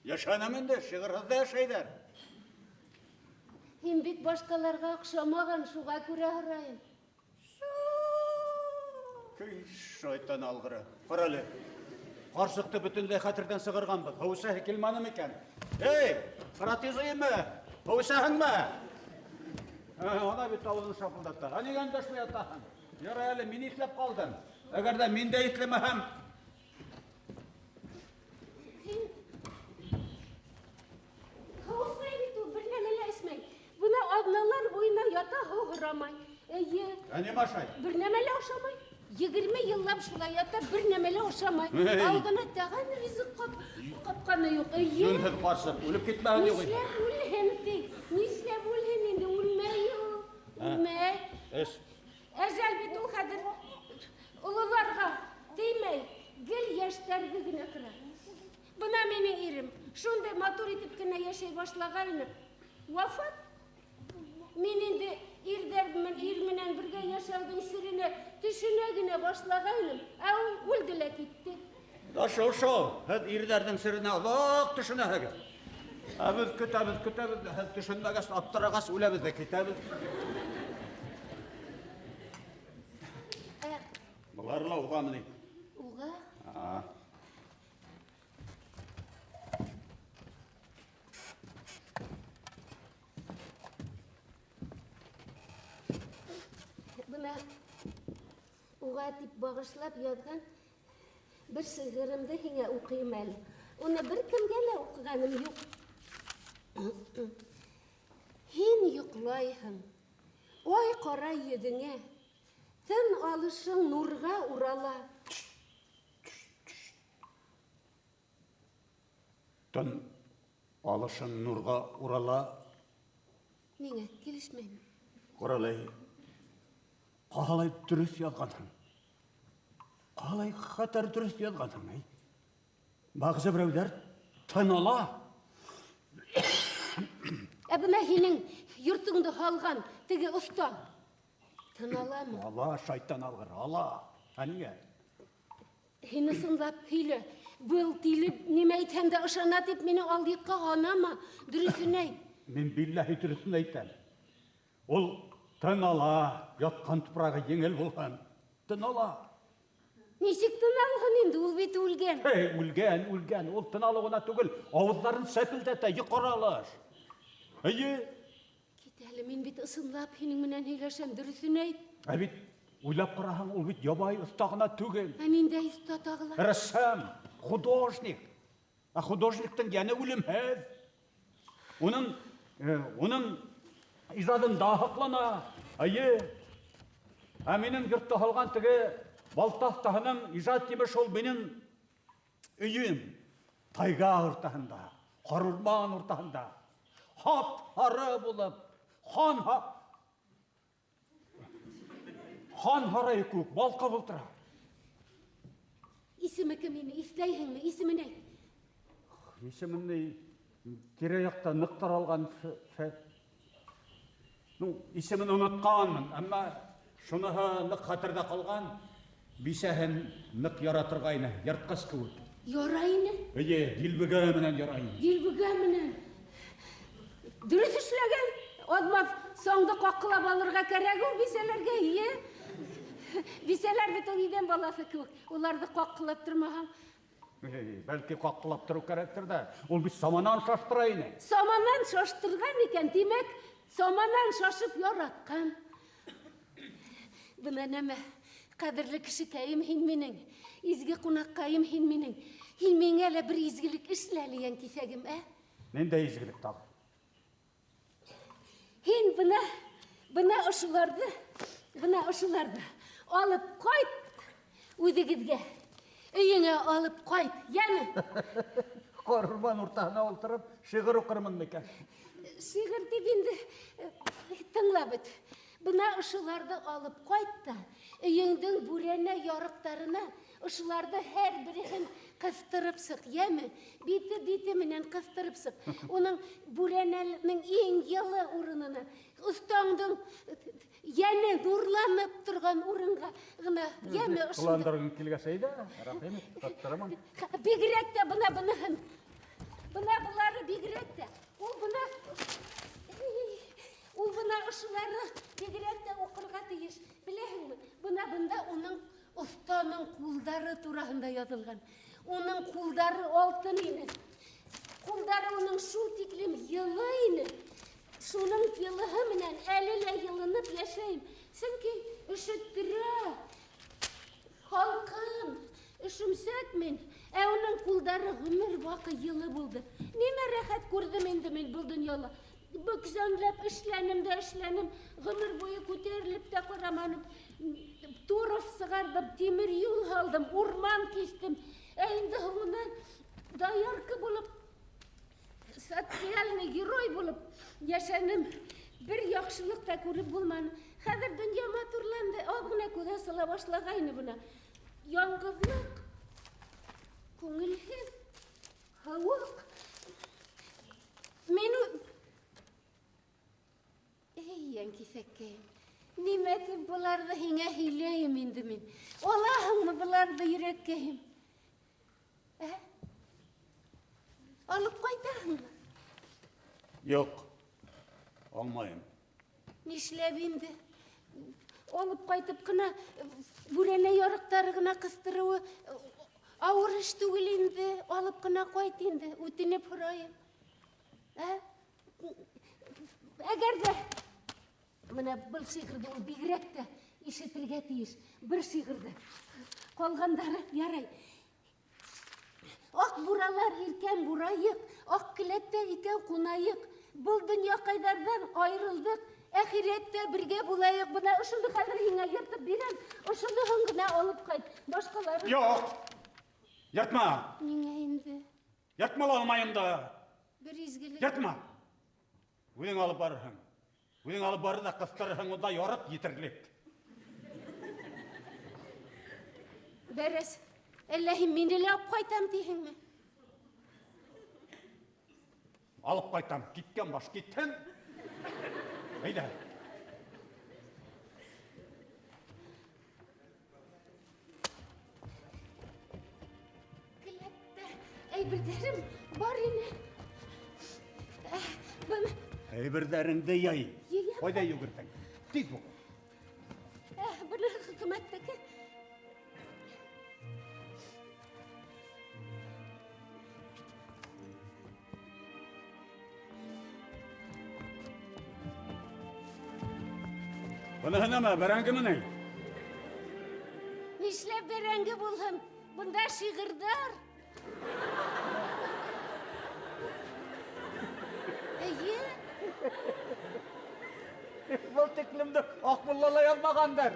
Йәшәнем инде, шиғырһыҙ ҙа йәшәйҙәр. Һин бит башҡаларға оҡшамаған, шуға күрә һорайым. Көй шайтан алғыры. Ҡара әле. Ҡарсыҡты бөтөнләй хәтерҙән сығарғанбыҙ. Һыу эсәһе килмәне микән? Эй, Фратизыймы? Һыу эсәһеңме? Ана бит ауыҙын шапылдатты. Ә нигә өндәшмәй ятаһың? Ярай әле, мин иҫләп ҡалдым. Әгәр ҙә мин дә иҫләмәһәм. Һин һыу эсмәй бит ул, бер нәмә лә эсмәй. Бына аҙналар буйына ята, һыу һорамай. Эйе. Ә нимә ашай? Бер нәмә лә ашамай. 20 йыллап шулай ята, бер нәмә лә ашамай. Эй. Ауыҙына тәғән ризыҡ ҡапҡаны юҡ. Эйе. Йүнһеҙ ҡарсыҡ, үлеп китмәһен юҡ. Нишләп үлһен ти? Нишләп үлһен инде? Үлмәй ул. Үлмәй. Эш. Әжәл бит ул хәҙер ололарға теймәй, гел йәштәрҙе генә тора. Бына минең ирем шундай матур итеп кенә йәшәй башлағайны. Вафат. Мин инде ирҙәр менән, ир менән бергә йәшәүҙең серенә төшөнә генә башлағайным, ә ул үлде лә китте. Да шул шул, һеҙ ирҙәрҙең серенә оҙаҡ төшөнәһегеҙ. Ә беҙ көтәбеҙ, көтәбеҙ, һеҙ төшөнмәгәс, аптырағас үләбеҙ ҙә китәбеҙ. Былар ла уғамы ни? Уға? Бына уға тип бағышлап яҙған бер шиғырымды һиңә уҡыйым әле. Уны бер кемгә лә уҡығаным юҡ. Һин йоҡлайһың, ай ҡара йөҙөңә, тын алышың нурға урала. Тын алышың нурға урала. Ниңә килешмәйме? Ҡаралай, ҡалай дөрөҫ яҙғанһың. Ҡалай хәтәр дөрөҫ яҙғанһың, эй. Бәғзе берәүҙәр тын ала. Ә бына һинең йортоңдо һалған теге оҫта тын аламы? Ала, шайтан алғыр, ала. Ә ниңә? Һин ысынлап һөйлә. Был тиле нимә әйтһәм дә ышана тип мине алдыҡҡа һанама. Дөрөҫөн әйт. Мин билләһи дөрөҫөн әйтәм. Ул тын ала, ятҡан тупрағы еңел булһын. Тын ала. Нисек тын алһын инде, ул бит үлгән. Эй, үлгән, үлгән. Ул тын алыу ғына түгел, ауыҙҙарын сәпелдәтә, йоҡоралыш. Эйе. Кит әле, мин бит ысынлап һинең менән һөйләшәм, дөрөҫөн әйт. Ә бит уйлап ҡараһаң, ул бит ябай оҫта ғына түгел. Ә ниндәй оҫта тағы ла? Рәссам, художник. Ә художниктың йәне үлемһеҙ. Уның ижадында һаҡлана. Эйе. Ә минең йортта һалған теге балта оҫтаһының ижад емеше ул минең өйөм. Тайга уртаһында, ҡарурман уртаһында. Һап-һары булып, хан һарайы кеүек балҡып ултыра. Исеме кем ине? Иҫләйһеңме? Исемен әйт. Исемен ни? Тирә-яҡта ныҡ таралған исемен онотҡанмын, әммә Шуныһы ныҡ хәтерҙә ҡалған, бисәһен ныҡ яратырғайны, йыртҡыс кеүек. Ярай ине? Эйе, дилбегә менән ярай ине. Дилбегә менән. Дөрөҫ эшләгән. Аҙмаҙ саңды ҡаҡҡылап алырға кәрәк ул бисәләргә, эйе. Бисәләр бит ул иҙән балаҫы кеүек. Уларҙы ҡаҡҡылап тормаһаң. Бәлки ҡаҡҡылап тороу кәрәктер ҙә. Ул бит саманан шаштыра ине. Саманан шаштырған икән, тимәк, саманан шашып яратҡан. Бына нәмә, ҡәҙерле кешекәйем һин минең, изге ҡунаҡҡайым һин минең. Һин миңә лә бер изгелек эшлә әле, йәнкиҫәгем, ә? Ниндәй изгелек тағы? Һин бына ошоларҙы, бына ошоларҙы алып ҡайт үҙегеҙгә. Өйөңә алып ҡайт, йәме? Ҡарурман уртаһына ултырып, шиғыр уҡырмын микән? Шиғыр тип инде, тыңлап бөт. Бына ошоларҙы алып ҡайт та, өйөңдөң бүрәнә ярыҡтарына ошоларҙы һәр береһен ҡыҫтырып сыҡ, йәме? Бите-бите менән ҡыҫтырып сыҡ. Уның бүрәнәнең иң йылы урынына, оҫтаңдың йәне нурланып торған урынға ғына, йәме? Ошонда. Ҡыландырғың килгәс, әйҙә, рәхим ит, ҡыҫтырамын. Бигерәк тә бына быныһын. Бына былары бигерәк тә. Ул бына, ул бына ошолары бигерәк тә уҡырға тейеш. Беләһеңме? Бына бында уның оҫтаның ҡулдары тураһында яҙылған. Уның ҡулдары алтын ине. Ҡулдары уның шул тиклем йылы ине. Шуның йылыһы менән әле лә йылынып йәшәйем. Сөнки өшөттөрә. Халҡым, өшөмсәк мин. Ә уның ҡулдары ғүмер баҡый йылы булды. Нимә рәхәт күрҙем инде мин был донъяла. Бөксәнләп эшләнем дә эшләнем. Ғүмер буйы күтәрелеп тә ҡараманым. Торф сығарҙым, тимер юл һалдым, урман кистем. Ә инде һуңынан доярка булып, социальный герой булып йәшәнем. Бер яҡшылыҡ та күреп булманы. Хәҙер донъя матурланды, аҙ ғына күҙ асыла башлағайны бына. Яңғыҙлыҡ, күңелһеҙ, һыуыҡ. Мин Эй, йәнкиҫәккәйем, нимә тип быларҙы һиңә һөйләйем инде мин? Алаһыңмы быларҙы, йөрәккәйем? Ә? Алып ҡайтаһыңмы? Юҡ, алмайым. Нишләп инде? Алып ҡайтып ҡына бүрәнә ярыҡтары ғына ҡыҫтырыуы ауыр эш түгел инде. Алып ҡына ҡайт инде, үтенеп һорайым. Ә? Әгәр ҙә бына был шиғырҙы ул бигерәк тә ишетергә тейеш. Бер шиғырҙы. Ҡалғандары ярай. Аҡ буралар иркән бурайыҡ, аҡ келәттә икәү ҡунайыҡ. Был донъяҡайҙарҙан айырылдыҡ, әхирәттә бергә булайыҡ. Бына ошоно хәҙер һиңә йыртып бирәм, ошоноһон ғына алып ҡайт. Башҡалары Юҡ! Йыртма! Ниңә инде? Йыртма ла алмайым да. Бер изгелек. Йыртма! Үҙең алып барырһың. Үҙең алып барыр ҙа ҡыҫтырырһың, унда ярыҡ етерлек. Бәрәс, әллә һин мине лә алып ҡайтам тиһеңме? Алып ҡайтам, киткән баш китһен. Әйҙә. Келәттә әйберҙәрем бар ине. Бына. Әйберҙәреңде йый. Йыйям. Ҡайҙа йүгерҙең? Тиҙ бул. Бына хөкүмәттеке. Быныһы нәмә, бәрәңгеме ни? Нишләп бәрәңге булһын? Бында шиғырҙар. Эйе. Был тиклемде Аҡмулла ла яҙмағандыр.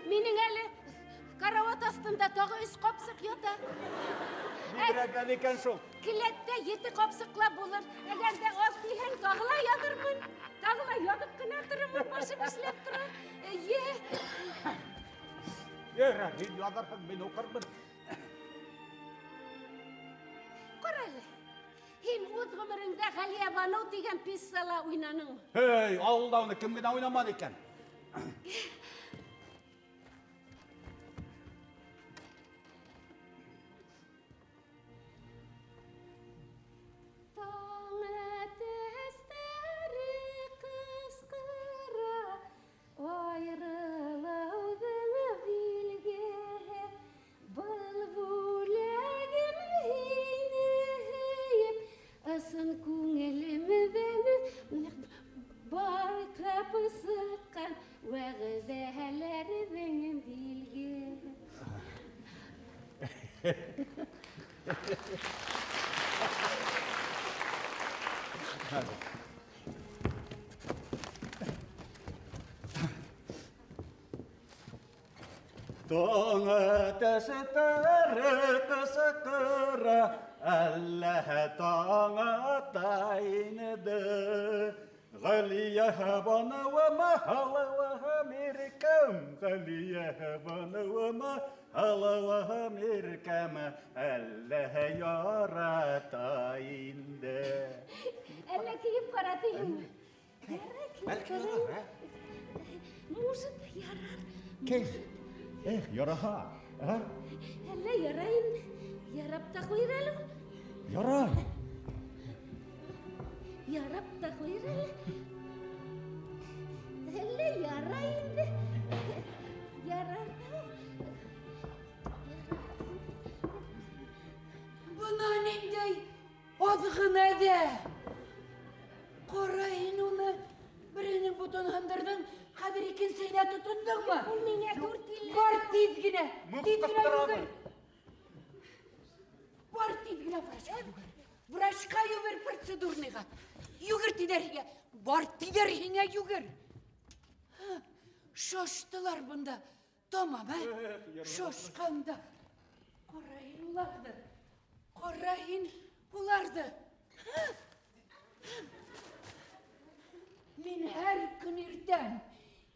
Минең әле карауат аҫтында тағы 3 ҡапсыҡ ята. Бигерәк әле икән шул. Келәттә 7 ҡапсыҡлап булыр. Әгәр ҙә аҙ тиһәң, тағы ла яҙырмын. Тағы ла яҙып ҡына торормон, башым эшләп тора. Эйе. Йә, һин яҙырһың, мин уҡырмын. Ҡара әле. Һин үҙ ғүмереңдә Ғәлиәбаныу тигән пьесала уйнаныңмы? Һей, ауылда уны кем генә уйнаманы икән? Таң әтәсе ҡысҡыра, әллә таң ата инде. Ғәлиә баныуыма, һалыуым иркәм, Ғәлиә баныуыма, һалыуым иркәм, әллә ярата инде. Әллә кейеп ҡаратайыммы? Ярай, Бәлки ярар, ә? Может, ярар. Кил. Эх, яраһа. Ә? Әллә ярай инде. Ярап та ҡуйыр әле ул. Ярай. Ярап та ҡуйыр әле. Әллә ярай инде. Ярар. Бына ниндәй аҙғын әҙәм. Ҡара һин уны. Береһенең ботон һындырҙың, хәҙер икенсеһенә тотондоңмо? Ул миңә тур килә. Бар тиҙ генә, тиҙ генә Мыҡтырабыҙ. йүгер. Бар тиҙ генә врачҡа йүгер. Врачҡа йүгер процедурныйға. Йүгер тиҙәр һиңә. Бар тиҙәр һиңә йүгер. Шаштылар бында. Тамам, ә? Шашҡанда. Ҡара һин уларҙы. Ҡара һин уларҙы. Мин һәр көн иртән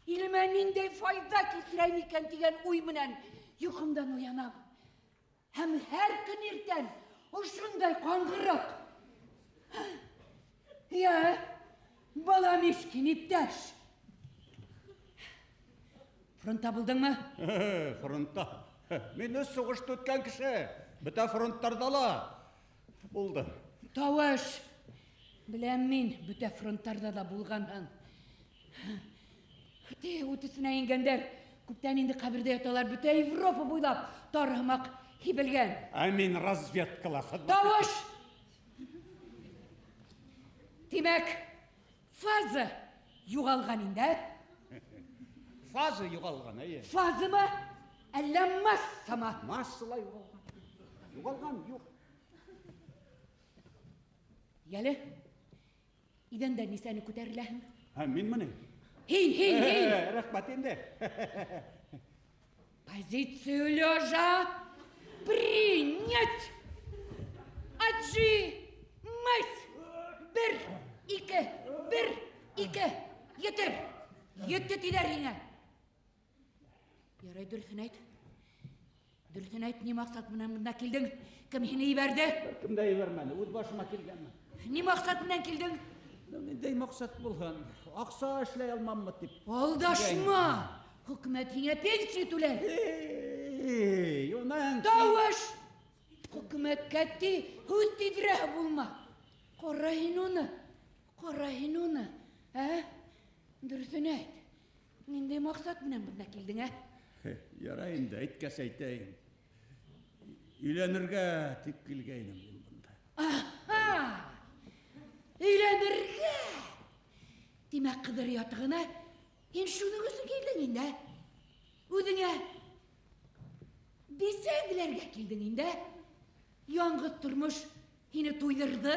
илемә ниндәй файҙа килтерәм икән тигән уй менән йоҡомдан уянам. Һәм һәр көн иртән ошондай ҡаңғырыҡ. Я, Баламишкин иптәш. Фронтта булдыңмы? Фронтта. Мин өс һуғышты үткән кеше. Бөтә фронттарҙа ла булдым. Тауыш. Беләм мин, бөтә фронттарҙа ла булғанһың. Те, ут эсенә ингәндәр күптән инде ҡәберҙә яталар, бөтә Европа буйлап тар һымаҡ һибелгән. Ә мин разведкала хеҙмәт. Тауыш! Тимәк, фаза юғалған инде, ә? Фаза юғалған, әйе. Фазамы? Әллә массамы? Массала юғалған. Юғалған, юҡ. Йәле, иҙәндә нисәне күтәреләһең? Ә, минме ни? Һин, һин, һин! Рәхмәт инде. Позицию лежа принять! Отжимайся! Бер, ике, бер, ике. Етер! Етте тиҙәр һиңә. Ярай, дөрөҫөн әйт. Дөрөҫөн әйт, ни маҡсат менән бында килдең? Кем һине ебәрҙе? Кем дә ебәрмәне, үҙ башыма килгәнмен. Ни маҡсат менән килдең? Ниндәй маҡсат булһын? Аҡса эшләй алмаммы тип. Алдашма! Хөкүмәт һиңә пенсия түләй. Эй, унан Тауыш! Хөкүмәткә ти, һүҙ тиҙерәк булма. Ҡара һин уны. Ҡара һин уны. Ә? Дөрөҫөн әйт. Ниндәй маҡсат менән бында килдең, ә? Ярай инде, әйткәс әйтәйем. Өйләнергә тип килгәйнем мин бында. Аһа! Өйләнергә! Тимәк, ҡыҙыр ятығына һин шуның өсөн килдең инде, ә? Үҙеңә бисә эҙләргә килдең инде, ә? Яңғыҙ тормош һине туйҙырҙы,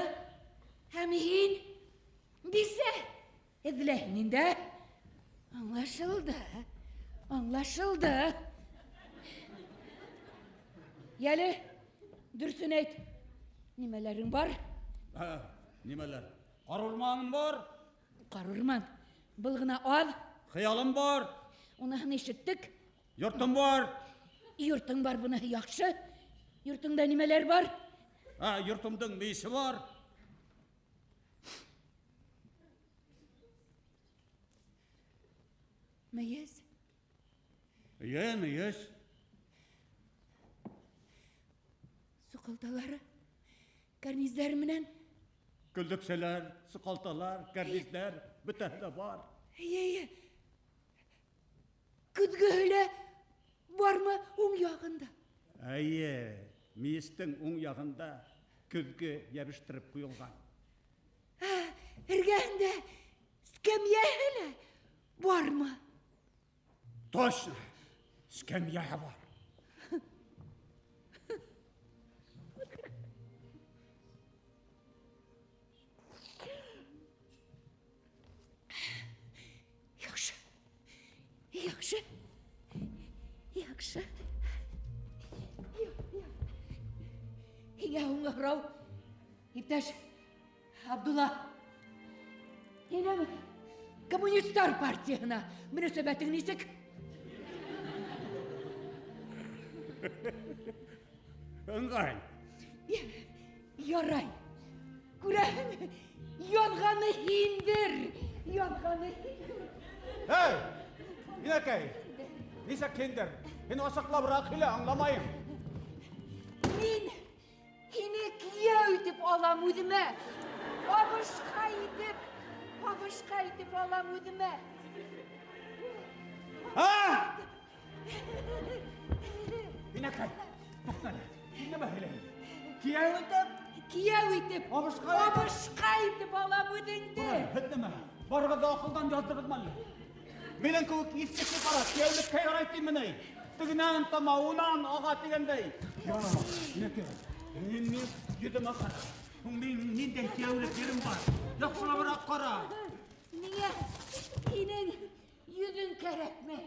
һәм һин бисә эҙләйһең инде, ә? Аңлашылды, аңлашылды. Йәле, дөрөҫөн әйт. Нимәләрең бар? Ә, нимәләр? Ҡарурманым бар. Ҡарурман. Был ғына аҙ. Хыялым бар. Уныһын ишеттек. Йортом бар. Йортоң бар, быныһы яҡшы. Йортоңда нимәләр бар? Ә, йортомдоң мейесе бар. Мейес? Эйе, мейес. Суҡалталары, кәрниздәре менән? Көлдөксәләр, суҡалталар, кәрниздәр, бөтәһе лә бар. Эйе, эйе. Көҙгөһө лә бармы уң яғында? Эйе, мейестең уң яғында көҙгө йәбештереп ҡуйылған. Ә, эргәһендә скәмйәһе лә бармы? Точно, скәмйәһе бар. Һиңә һуңғы һорау, иптәш Абдулла. Һинең коммунисттар партияһына мөнәсәбәтең нисек? Ыңғай. Ярай. Күрәһең, янғаны һиндер. Янғаны һиндер. Эй, инәкәй, нисек һиндер? Һин асыҡлабыраҡ һөйлә, аңламайым. Мин һине кейәү итеп алам үҙемә. Абышҡа итеп, абышҡа итеп алам үҙемә. А! Инәкәй, туҡта әле. Һин нимә һөйләйһең? Кейәү итеп? Кейәү итеп. Абышҡа итеп. Абышҡа итеп алам үҙеңде. Һеҙ нимә? Барығыҙ ҙа аҡылдан яҙҙығыҙмы әллә? Минең кеүек иҫке ҡара, кейәүлеккә ярай тиме ни? Тегенән тама, унан аға тигәндәй. Я, инәкәй, һин мин йөҙөмә ҡара. Һуң мин ниндәй кейәүлек ерем бар? Яҡшылабыраҡ ҡара. Миңә һинең йөҙөң кәрәкмәй.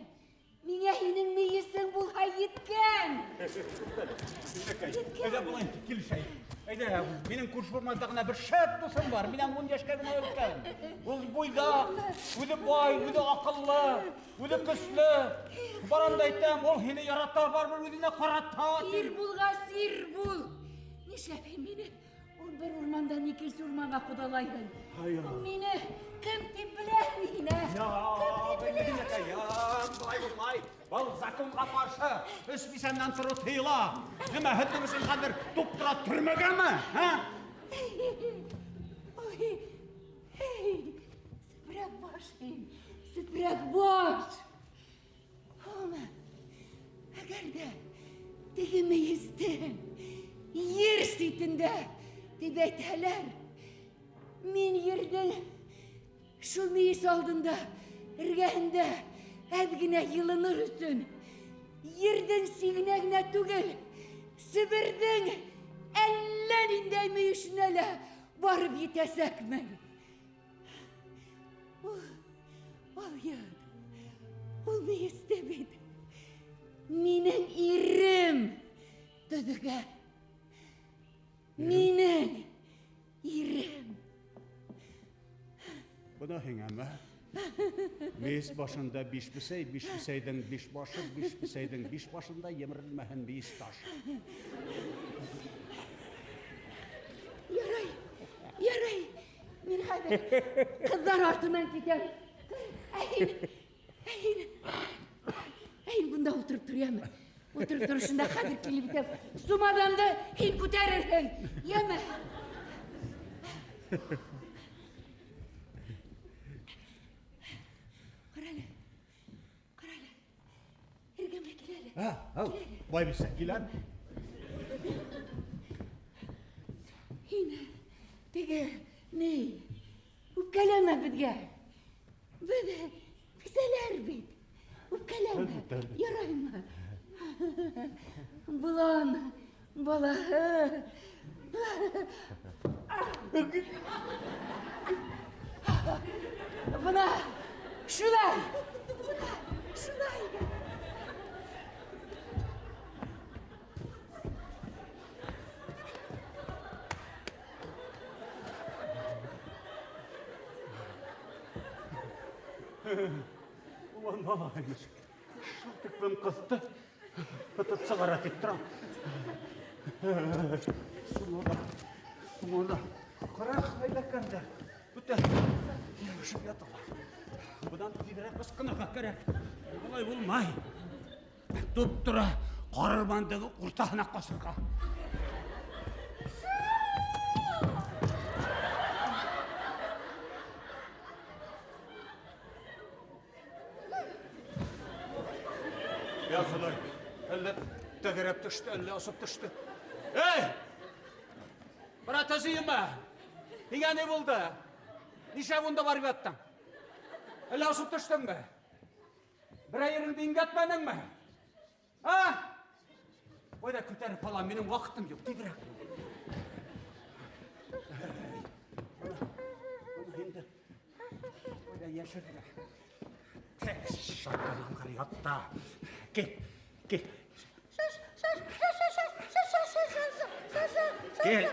Миңә һинең мейесең булһа еткән. Инәкәй, әйҙә былай килешәйек. Әйҙә, минең күрше урманда ғына бер шәп дуҫым бар. Минән 10 йәшкә генә өлкән. Ул буйҙаҡ, үҙе бай, үҙе аҡыллы, үҙе көслө. Барам да әйтәм, ул һине ярата, барыбер үҙенә ҡарата. Ир булғас, ир бул. Нишләп һин мине ул бер урмандан икенсе урманға ҡоҙалайһың? Мине кем тип беләһең һин, ә? Я, инәкәй, я, былай булмай. Был законға ҡаршы. Өс бисәннән тороу тыйыла. Нимә, һеҙҙең өсөн хәҙер туп-тура төрмәгәме, һә? Ой, эй, сепрәк баш һин, сепрәк баш. Һуңы, әгәр ҙә теге мейестең ер ситендә тип әйтһәләр, мин ерҙең шул мейес алдында, эргәһендә әҙ генә йылыныр өсөн ерҙең сигенә генә түгел, Себерҙең әллә ниндәй мөйөшөнә лә барып етәсәкмен. Ул, алйот, ул мейесте бит минең ирем төҙөгән. Минең ирем. Бына һиңәме? Мейес башында биш бесәй, биш бесәйҙең биш башы, биш бесәйҙең биш башында емерелмәһен мейес ташы. Ярай, ярай. Мин хәҙер ҡыҙҙар артынан китәм. Ә һин, ә һин, ә һин бында ултырып тор, йәме? Ултырып тор, шунда хәҙер килеп етәм. Сумаҙанды һин күтәрерһең, йәме? Ҡара әле, ҡара әле. Эргәмә кил әле. Ә, ау, бай бисә, киләм. Һин теге ни, үпкәләмә беҙгә. Беҙ бисәләр бит. Үпкәләмә. Әлбиттә, әлбиттә. Яраймы? Болан балаһы. Бына шулай. Бына шулай. Улан малаймыш. Шул тиклем ҡыҫты. Тотоп сығара тип торам. Сумала, сумала. Ҡара хәйләкәрҙәр. Бөтә йәбешеп яталар. Бынан тиҙерәк ысҡынырға кәрәк. Былай булмай. Туп-тура ҡарурмандың уртаһына ҡасырға. Я Хоҙай, әллә тәгәрәп төштө, әллә осоп төштө. Эй! Брат, әсейемә! Һиңә ни булды? Нишләп унда барып яттың? Әллә осоп төштөңмө? Берәй ереңде имгәтмәнеңме? А? Ҡайҙа күтәреп алам, минең ваҡытым юҡ, тиҙерәк. Бына инде ҡайҙа йәшерергә? Шайтан ятта. Кил, кил. Кил,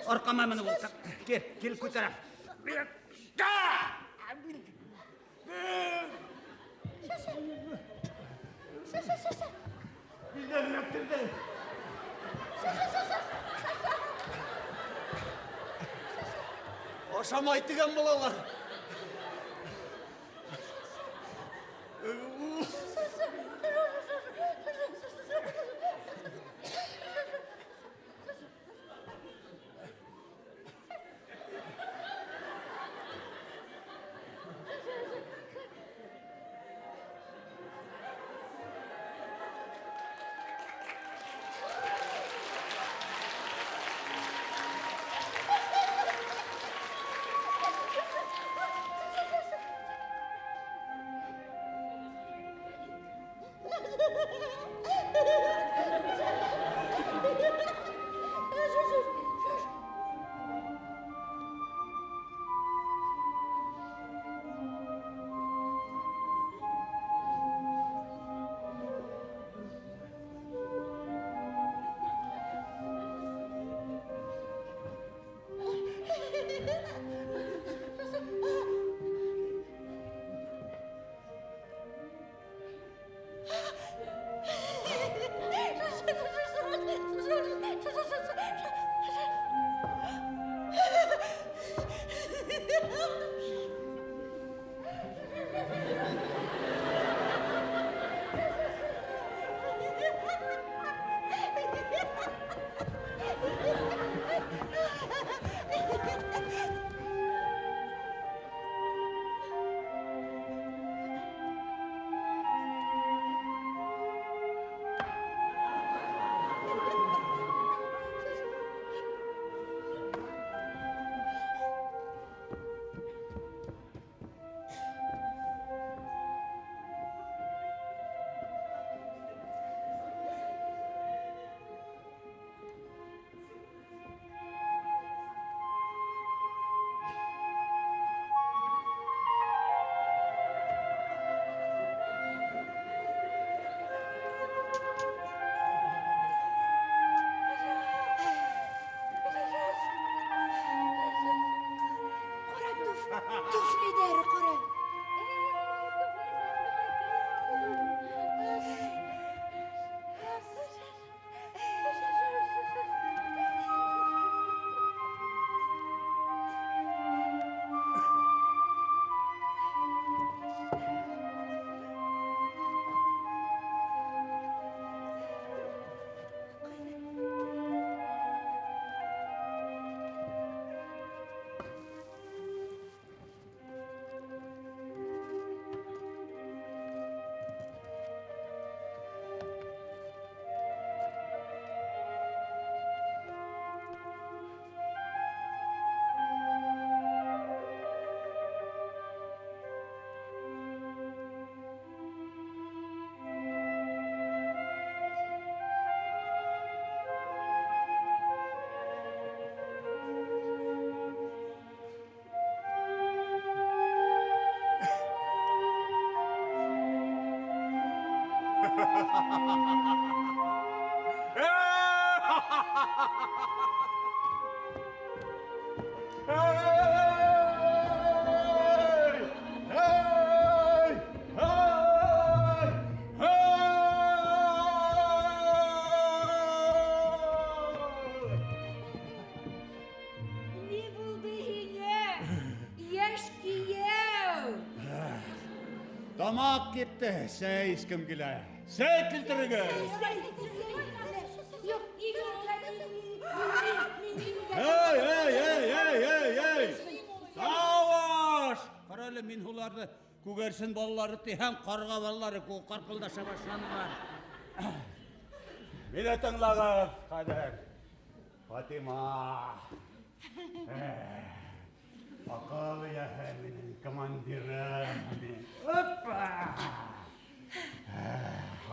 арҡама менеп ултыр. Кил, кил күтәрәм. Билдән эләктерҙе. Ашамай тигән булалар. Туфлидәре ҡара. Ни булды һиңә? Йәш кейәү. Тамаҡ кипте, сәй эскем килә. Сәй килтерегеҙ. Юҡ, Эй, эй, эй, эй, эй, эй! Тауыш! Ҡара әле, мин уларҙы күгәрсен балалары тиһәм, ҡарға балалары кеүек ҡарҡылдаша башланылар. Мине тыңлағыҙ, хәҙер. Фатима. Аҡыл эйәһе минең командирым. Опа!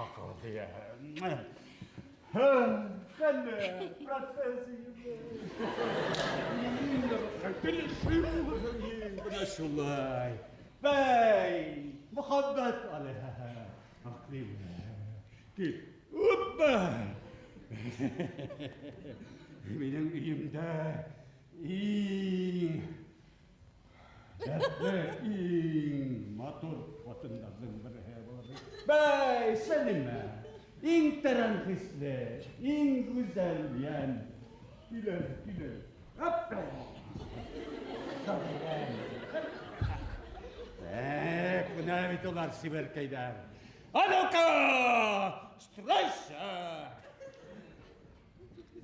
Аҡыл эйәһе. Хәле, бына шулай. Бәй, мөхәббәт алиһа. Аҡлим. Кил. Опа! Минең өйөмдә иң дәртле, иң матур ҡатындарҙың береһе булыр. Бәй, Сәлимә, иң тәрән хисле, иң гүзәл йән. Кил әле, кил әле. Так, бына бит улар сибәркәйҙәр. А ну-ка, стройся!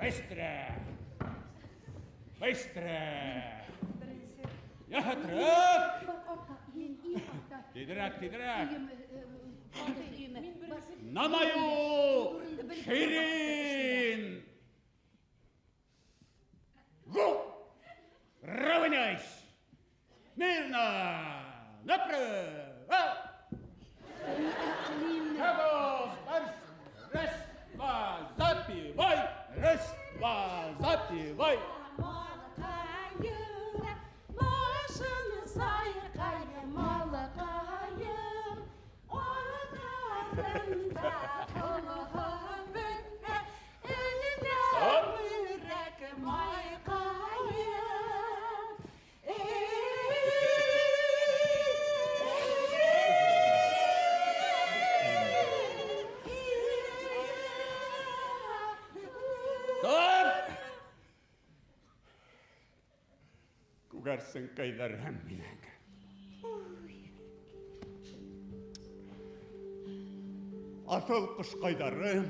Быстро! Быстро! Яһатрак! Тиҙерәк, тиҙерәк! На мою ширин! Гу! Равняйсь! Мирно! Направо! Раз, два, запивай! Раз, два, запивай! Күгәрсенкәйҙәрем минең. Аҫыл ҡошҡайҙарым.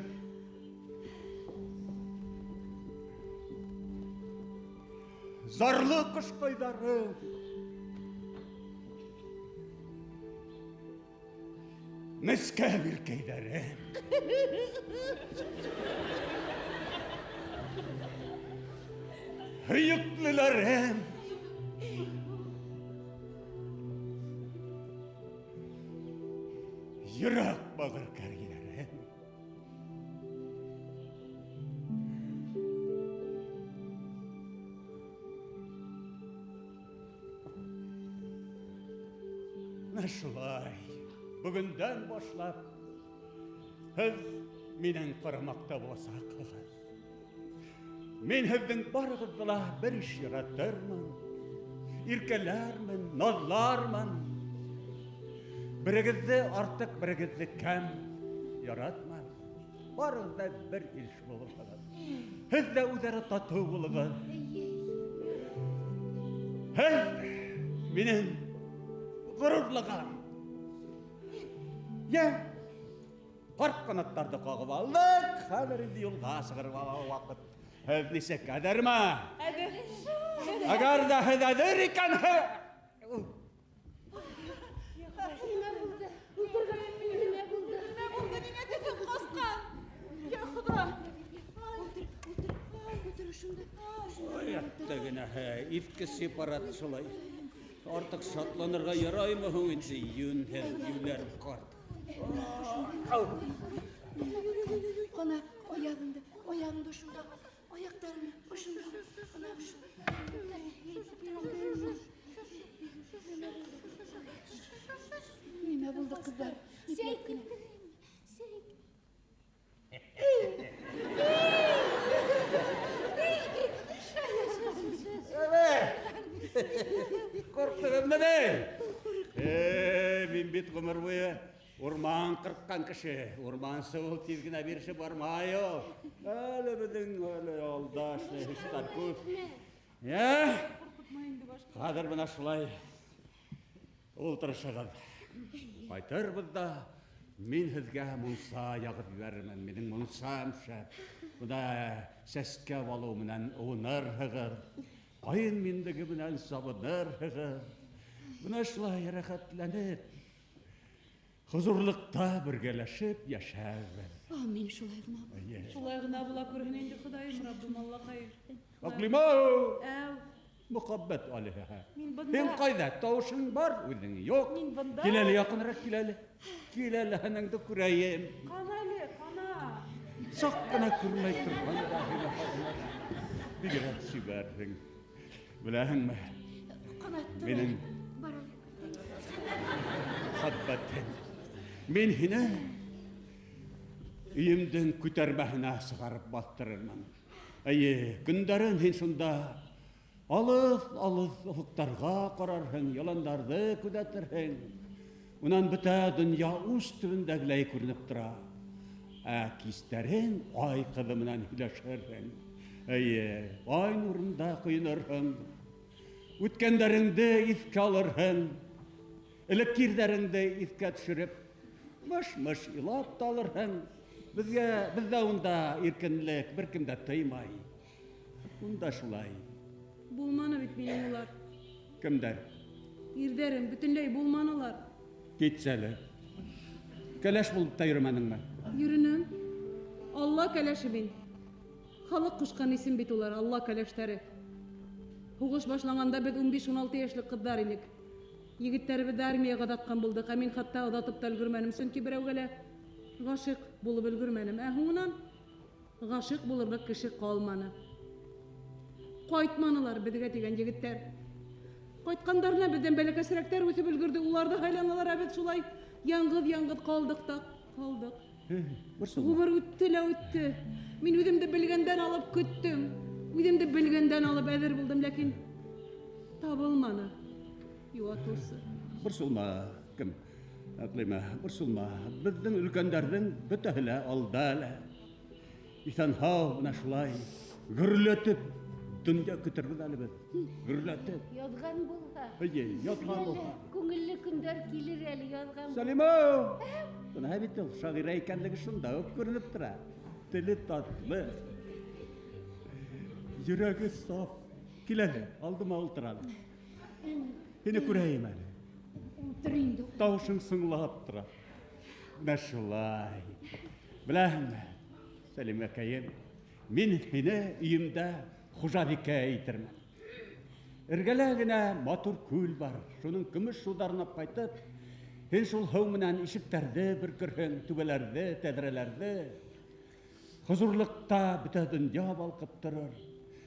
Зарлы ҡошҡайҙарым. Нескә иркәйҙәрем. Һөйөклөләрем. Йөрәк бағыркәйҙәрем. Менә шулай, бөгөндән башлап һеҙ минең ҡарамаҡта буласаҡһығыҙ. Мин һеҙҙең барығыҙҙы ла бер иш яратырмын, иркәләрмен, наҙлармын. Берегеҙҙе артыҡ, берегеҙҙе кәм яратмам. Барығыҙ ҙа бер иш булырһығыҙ. Һеҙ ҙә үҙ-ара татыу булығыҙ. Һеҙ минең ғорурлығым. Йә, ҡарт ҡанаттарҙы ҡағып алдыҡ, хәҙер инде юлға сығырға ваҡыт. Һеҙ нисек, әҙерме? Әҙер. Әгәр ҙә һеҙ әҙер икәнһегеҙ. Нимә булды? Ултырған нимә булды? Нимә булды? Ниңә төҫөң ҡасҡан? Йә Хоҙа! Ултыр, ултыр, ултыр ошонда. Ятты генәһе, иҫке сепарат шулай. Артыҡ шатланырға яраймы һуң инде, йүнһеҙ, йүләр ҡарт. Ҡана, аяғыңды, аяғыңды ошонда, аяҡтарыңды ошонда, ана ошонда. Нимә булды, ҡыҙҙар? Ипләп кенә. Ҡурҡтығыҙмы ни? Мин бит ғүмер буйы урман ҡырҡҡан кеше. Урмансы ул тиҙ генә бирешеп бармай ул. Әле беҙҙең әле алда эшләй эштәр күп. Йә? Хәҙер бына шулай ултырышығыҙ. Ҡайтырбыҙ ҙа мин һеҙгә мунса яғып ебәрермен. Минең мунсам шәп. Бына сәскә балыу менән уйнарһығыҙ. Ҡайын миндеге менән сабынырһығыҙ. Бына шулай рәхәтләнеп, хозурлыҡта бергәләшеп йәшәрбеҙ. Амин, шулай ғына була. Эйе. Шулай ғына була күрһен инде, Хоҙайым, Раббым, Аллаҡайым. Аҡлима! Әү. Мөхәббәт алиһәһә. Мин бында. Һин ҡайҙа? Тауышың бар, үҙең юҡ. Мин бында. Кил әле, яҡыныраҡ кил әле. Кил әле, һыныңды күрәйем. Ҡана әле, ҡана. Саҡ ҡына күрмәй торған да һине бигерәк сибәрһең. Беләһеңме? Ҡана, тор Минең әле. Бар әле. мөхәббәтем. Мин һине өйөмдөң күтәрмәһенә сығарып баҫтырырмын. Әйе, көндәрен һин шунда алыҫ-алыҫ офоҡтарға ҡарарһың, яландарҙы күҙәтерһең. Унан бөтә донъя ус төбөндәгеләй күренеп тора. Ә кистәрен ай ҡыҙы менән һөйләшерһең. Әйе, ай нурында ҡойонорһоң. Үткәндәреңде иҫкә алырһың. Элек ирҙәреңде иҫкә төшөрөп, мыш-мыш илап та алырһың. Беҙҙә унда иркенлек бер кем дә тыймай. Унда шулай. Булманы бит минең улар. Кемдәр? Ирҙәрем бөтөнләй булманылар. Китсәле. Кәләш булып та йөрөмәнеңме? Йөрөнөм. Алла кәләше мин. Халыҡ ҡушҡан исем бит улар, Алла кәләштәре. Һуғыш башланғанда беҙ 15-16 йәшлек ҡыҙҙар инек. Егеттәребеҙҙе армияға оҙатҡан булдыҡ. Ә мин хатта оҙатып та өлгөрмәнем, сөнки берәүгә лә ғашиҡ булып өлгөрмәнем. Ә һуңынан ғашиҡ булырлыҡ кеше ҡалманы. Ҡайтманылар беҙгә тигән егеттәр. Ҡайтҡандарына беҙҙән бәләкәсерәктәр үҫеп өлгөрҙө, уларҙы һайланылар, ә беҙ шулай яңғыҙ-яңғыҙ ҡалдыҡ та ҡалдыҡ. Ғүмер үтте лә үтте. Мин үҙемде белгәндән алып көттөм. Үҙемде белгәндән алып әҙер булдым, ләкин табылманы юатыусы. Борсолма, кем? Әҡлимә, борсолма. Беҙҙең өлкәндәрҙең бөтәһе лә алда әле. Иҫән-һау бына шулай гөрләтеп донъя көтөрбөҙ әле беҙ. Гөрләтеп. Яҙған булһа. Эйе, яҙған булһа. Күңелле көндәр килер әле, яҙған. Сәлимә! Бына бит ул шағирә икәнлеге шунда уҡ күренеп тора. Теле татлы. Йөрәге саф. Кил әле, алдыма ултыр әле. Һине күрәйем әле. Ултыр инде. Тауышың сыңлап тора. Менә шулай. Беләһеңме, Сәлимәкәйем, мин һине өйөмдә хужабикә итермен. Эргәлә генә матур күл бар. Шуның көмөш һыуҙарына ҡайтып, һин шул һыу менән ишектәрҙе бөркөрһөң, түбәләрҙе, тәҙрәләрҙе. Хозурлыҡта бөтә донъя балҡып торор.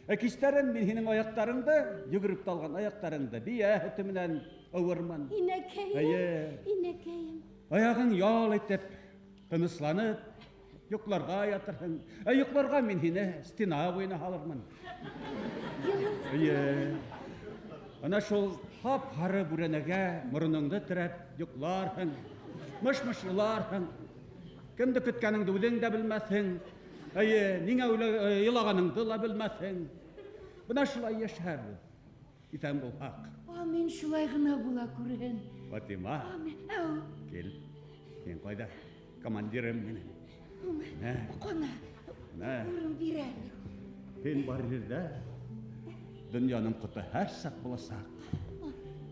Ә кистәрен мин һинең аяҡтарыңды, йүгереп талған аяҡтарыңды бейә һөтө менән ыуырмын. Инәкәйем, Эйе. инәкәйем. Аяғың ял итеп, тынысланып, йоҡларға ятырһың. Ә йоҡларға мин һине стена буйына һалырмын. Эйе. Ана шул һап-һары бүрәнәгә мороноңдо терәп йоҡларһың. Мыш-мыш иларһың. Кемде көткәнеңде үҙең дә белмәҫһең. Эйе, ниңә илағаныңды ла белмәҫһең. Бына шулай йәшәрбеҙ. Иҫән булһаҡ. Амин, шулай ғына була күрһен. Фатима. Амин. Әү. Кил. Һин ҡайҙа? Командирым минең. Мә. Ҡана. Мә. Урын бир әле. Һин бар ерҙә донъяның ҡото һәр саҡ буласаҡ.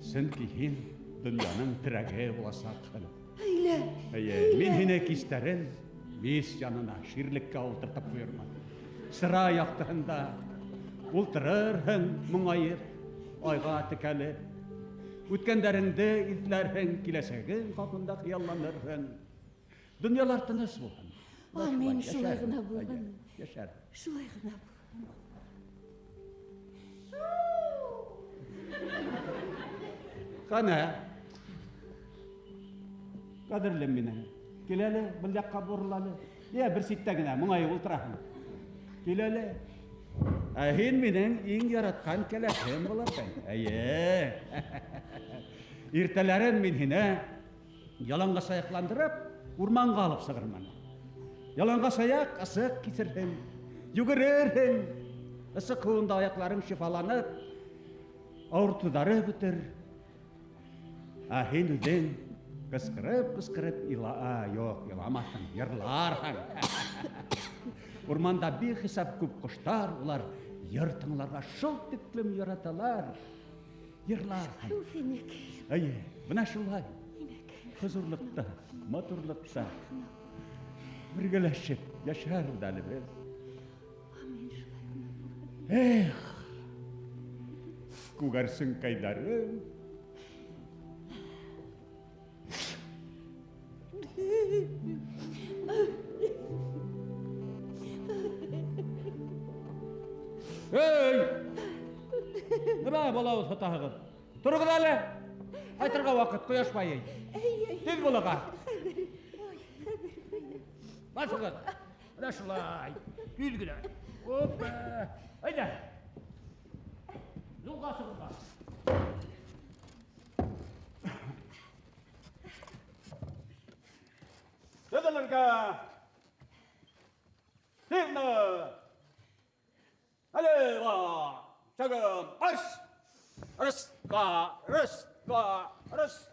Сөнки һин донъяның терәге буласаҡһың. Әйлә. Эйе, мин һине кистәрен мейес янына ширлеккә ултыртып ҡуйырмын. Сыра яҡтыһында ултырырһың моңайып, айға текәлеп. Үткәндәреңде иҫләрһең, киләсәгең хаҡында хыялланырһың. Донъялар тыныс булһын. Амин, шулай ғына булһын. Йәшәр. Шулай ғына булһын. Ҡана. Ҡәҙерлем минең. Кил әле, был яҡҡа борол әле. Йә, бер ситтә генә моңайып ултыраһың. Кил әле. Ә һин минең иң яратҡан кәләшем булырһың. Эйе. Иртәләрен мин һине яланғас аяҡландырып, урманға алып сығырмын. Яланғас аяҡ ысыҡ кисерһең, йүгерерһең. Ысыҡ һыуында аяҡларың шифаланып, ауыртыуҙары бөтөр. Ә һин үҙең ҡысҡырып-ҡысҡырып ила, юҡ, иламаҫһың, йырларһың. Урманда бихисап күп ҡоштар, улар йыр тыңларға шул тиклем яраталар. Йырларһың. Уф, инәкәйем. Эйе, бына шулай. Инәкәйем. Хозурлыҡта, матурлыҡта бергәләшеп йәшәрбеҙ әле беҙ. Амин, шулай ғына булһын. Эх, күгәрсенкәйҙәрем. Эй! Нимә балауыҙ һатаһығыҙ? Тороғоҙ әле! Ҡайтырға ваҡыт, ҡояш байый. Тиҙ булығыҙ. Баҫығыҙ. Менә шулай. Тиҙ генә. Опа! Әйҙә! Юлға сығырға. Төҙөлөргә! Смирно! Налево! Шагом марш! Раз, два, раз, два, раз,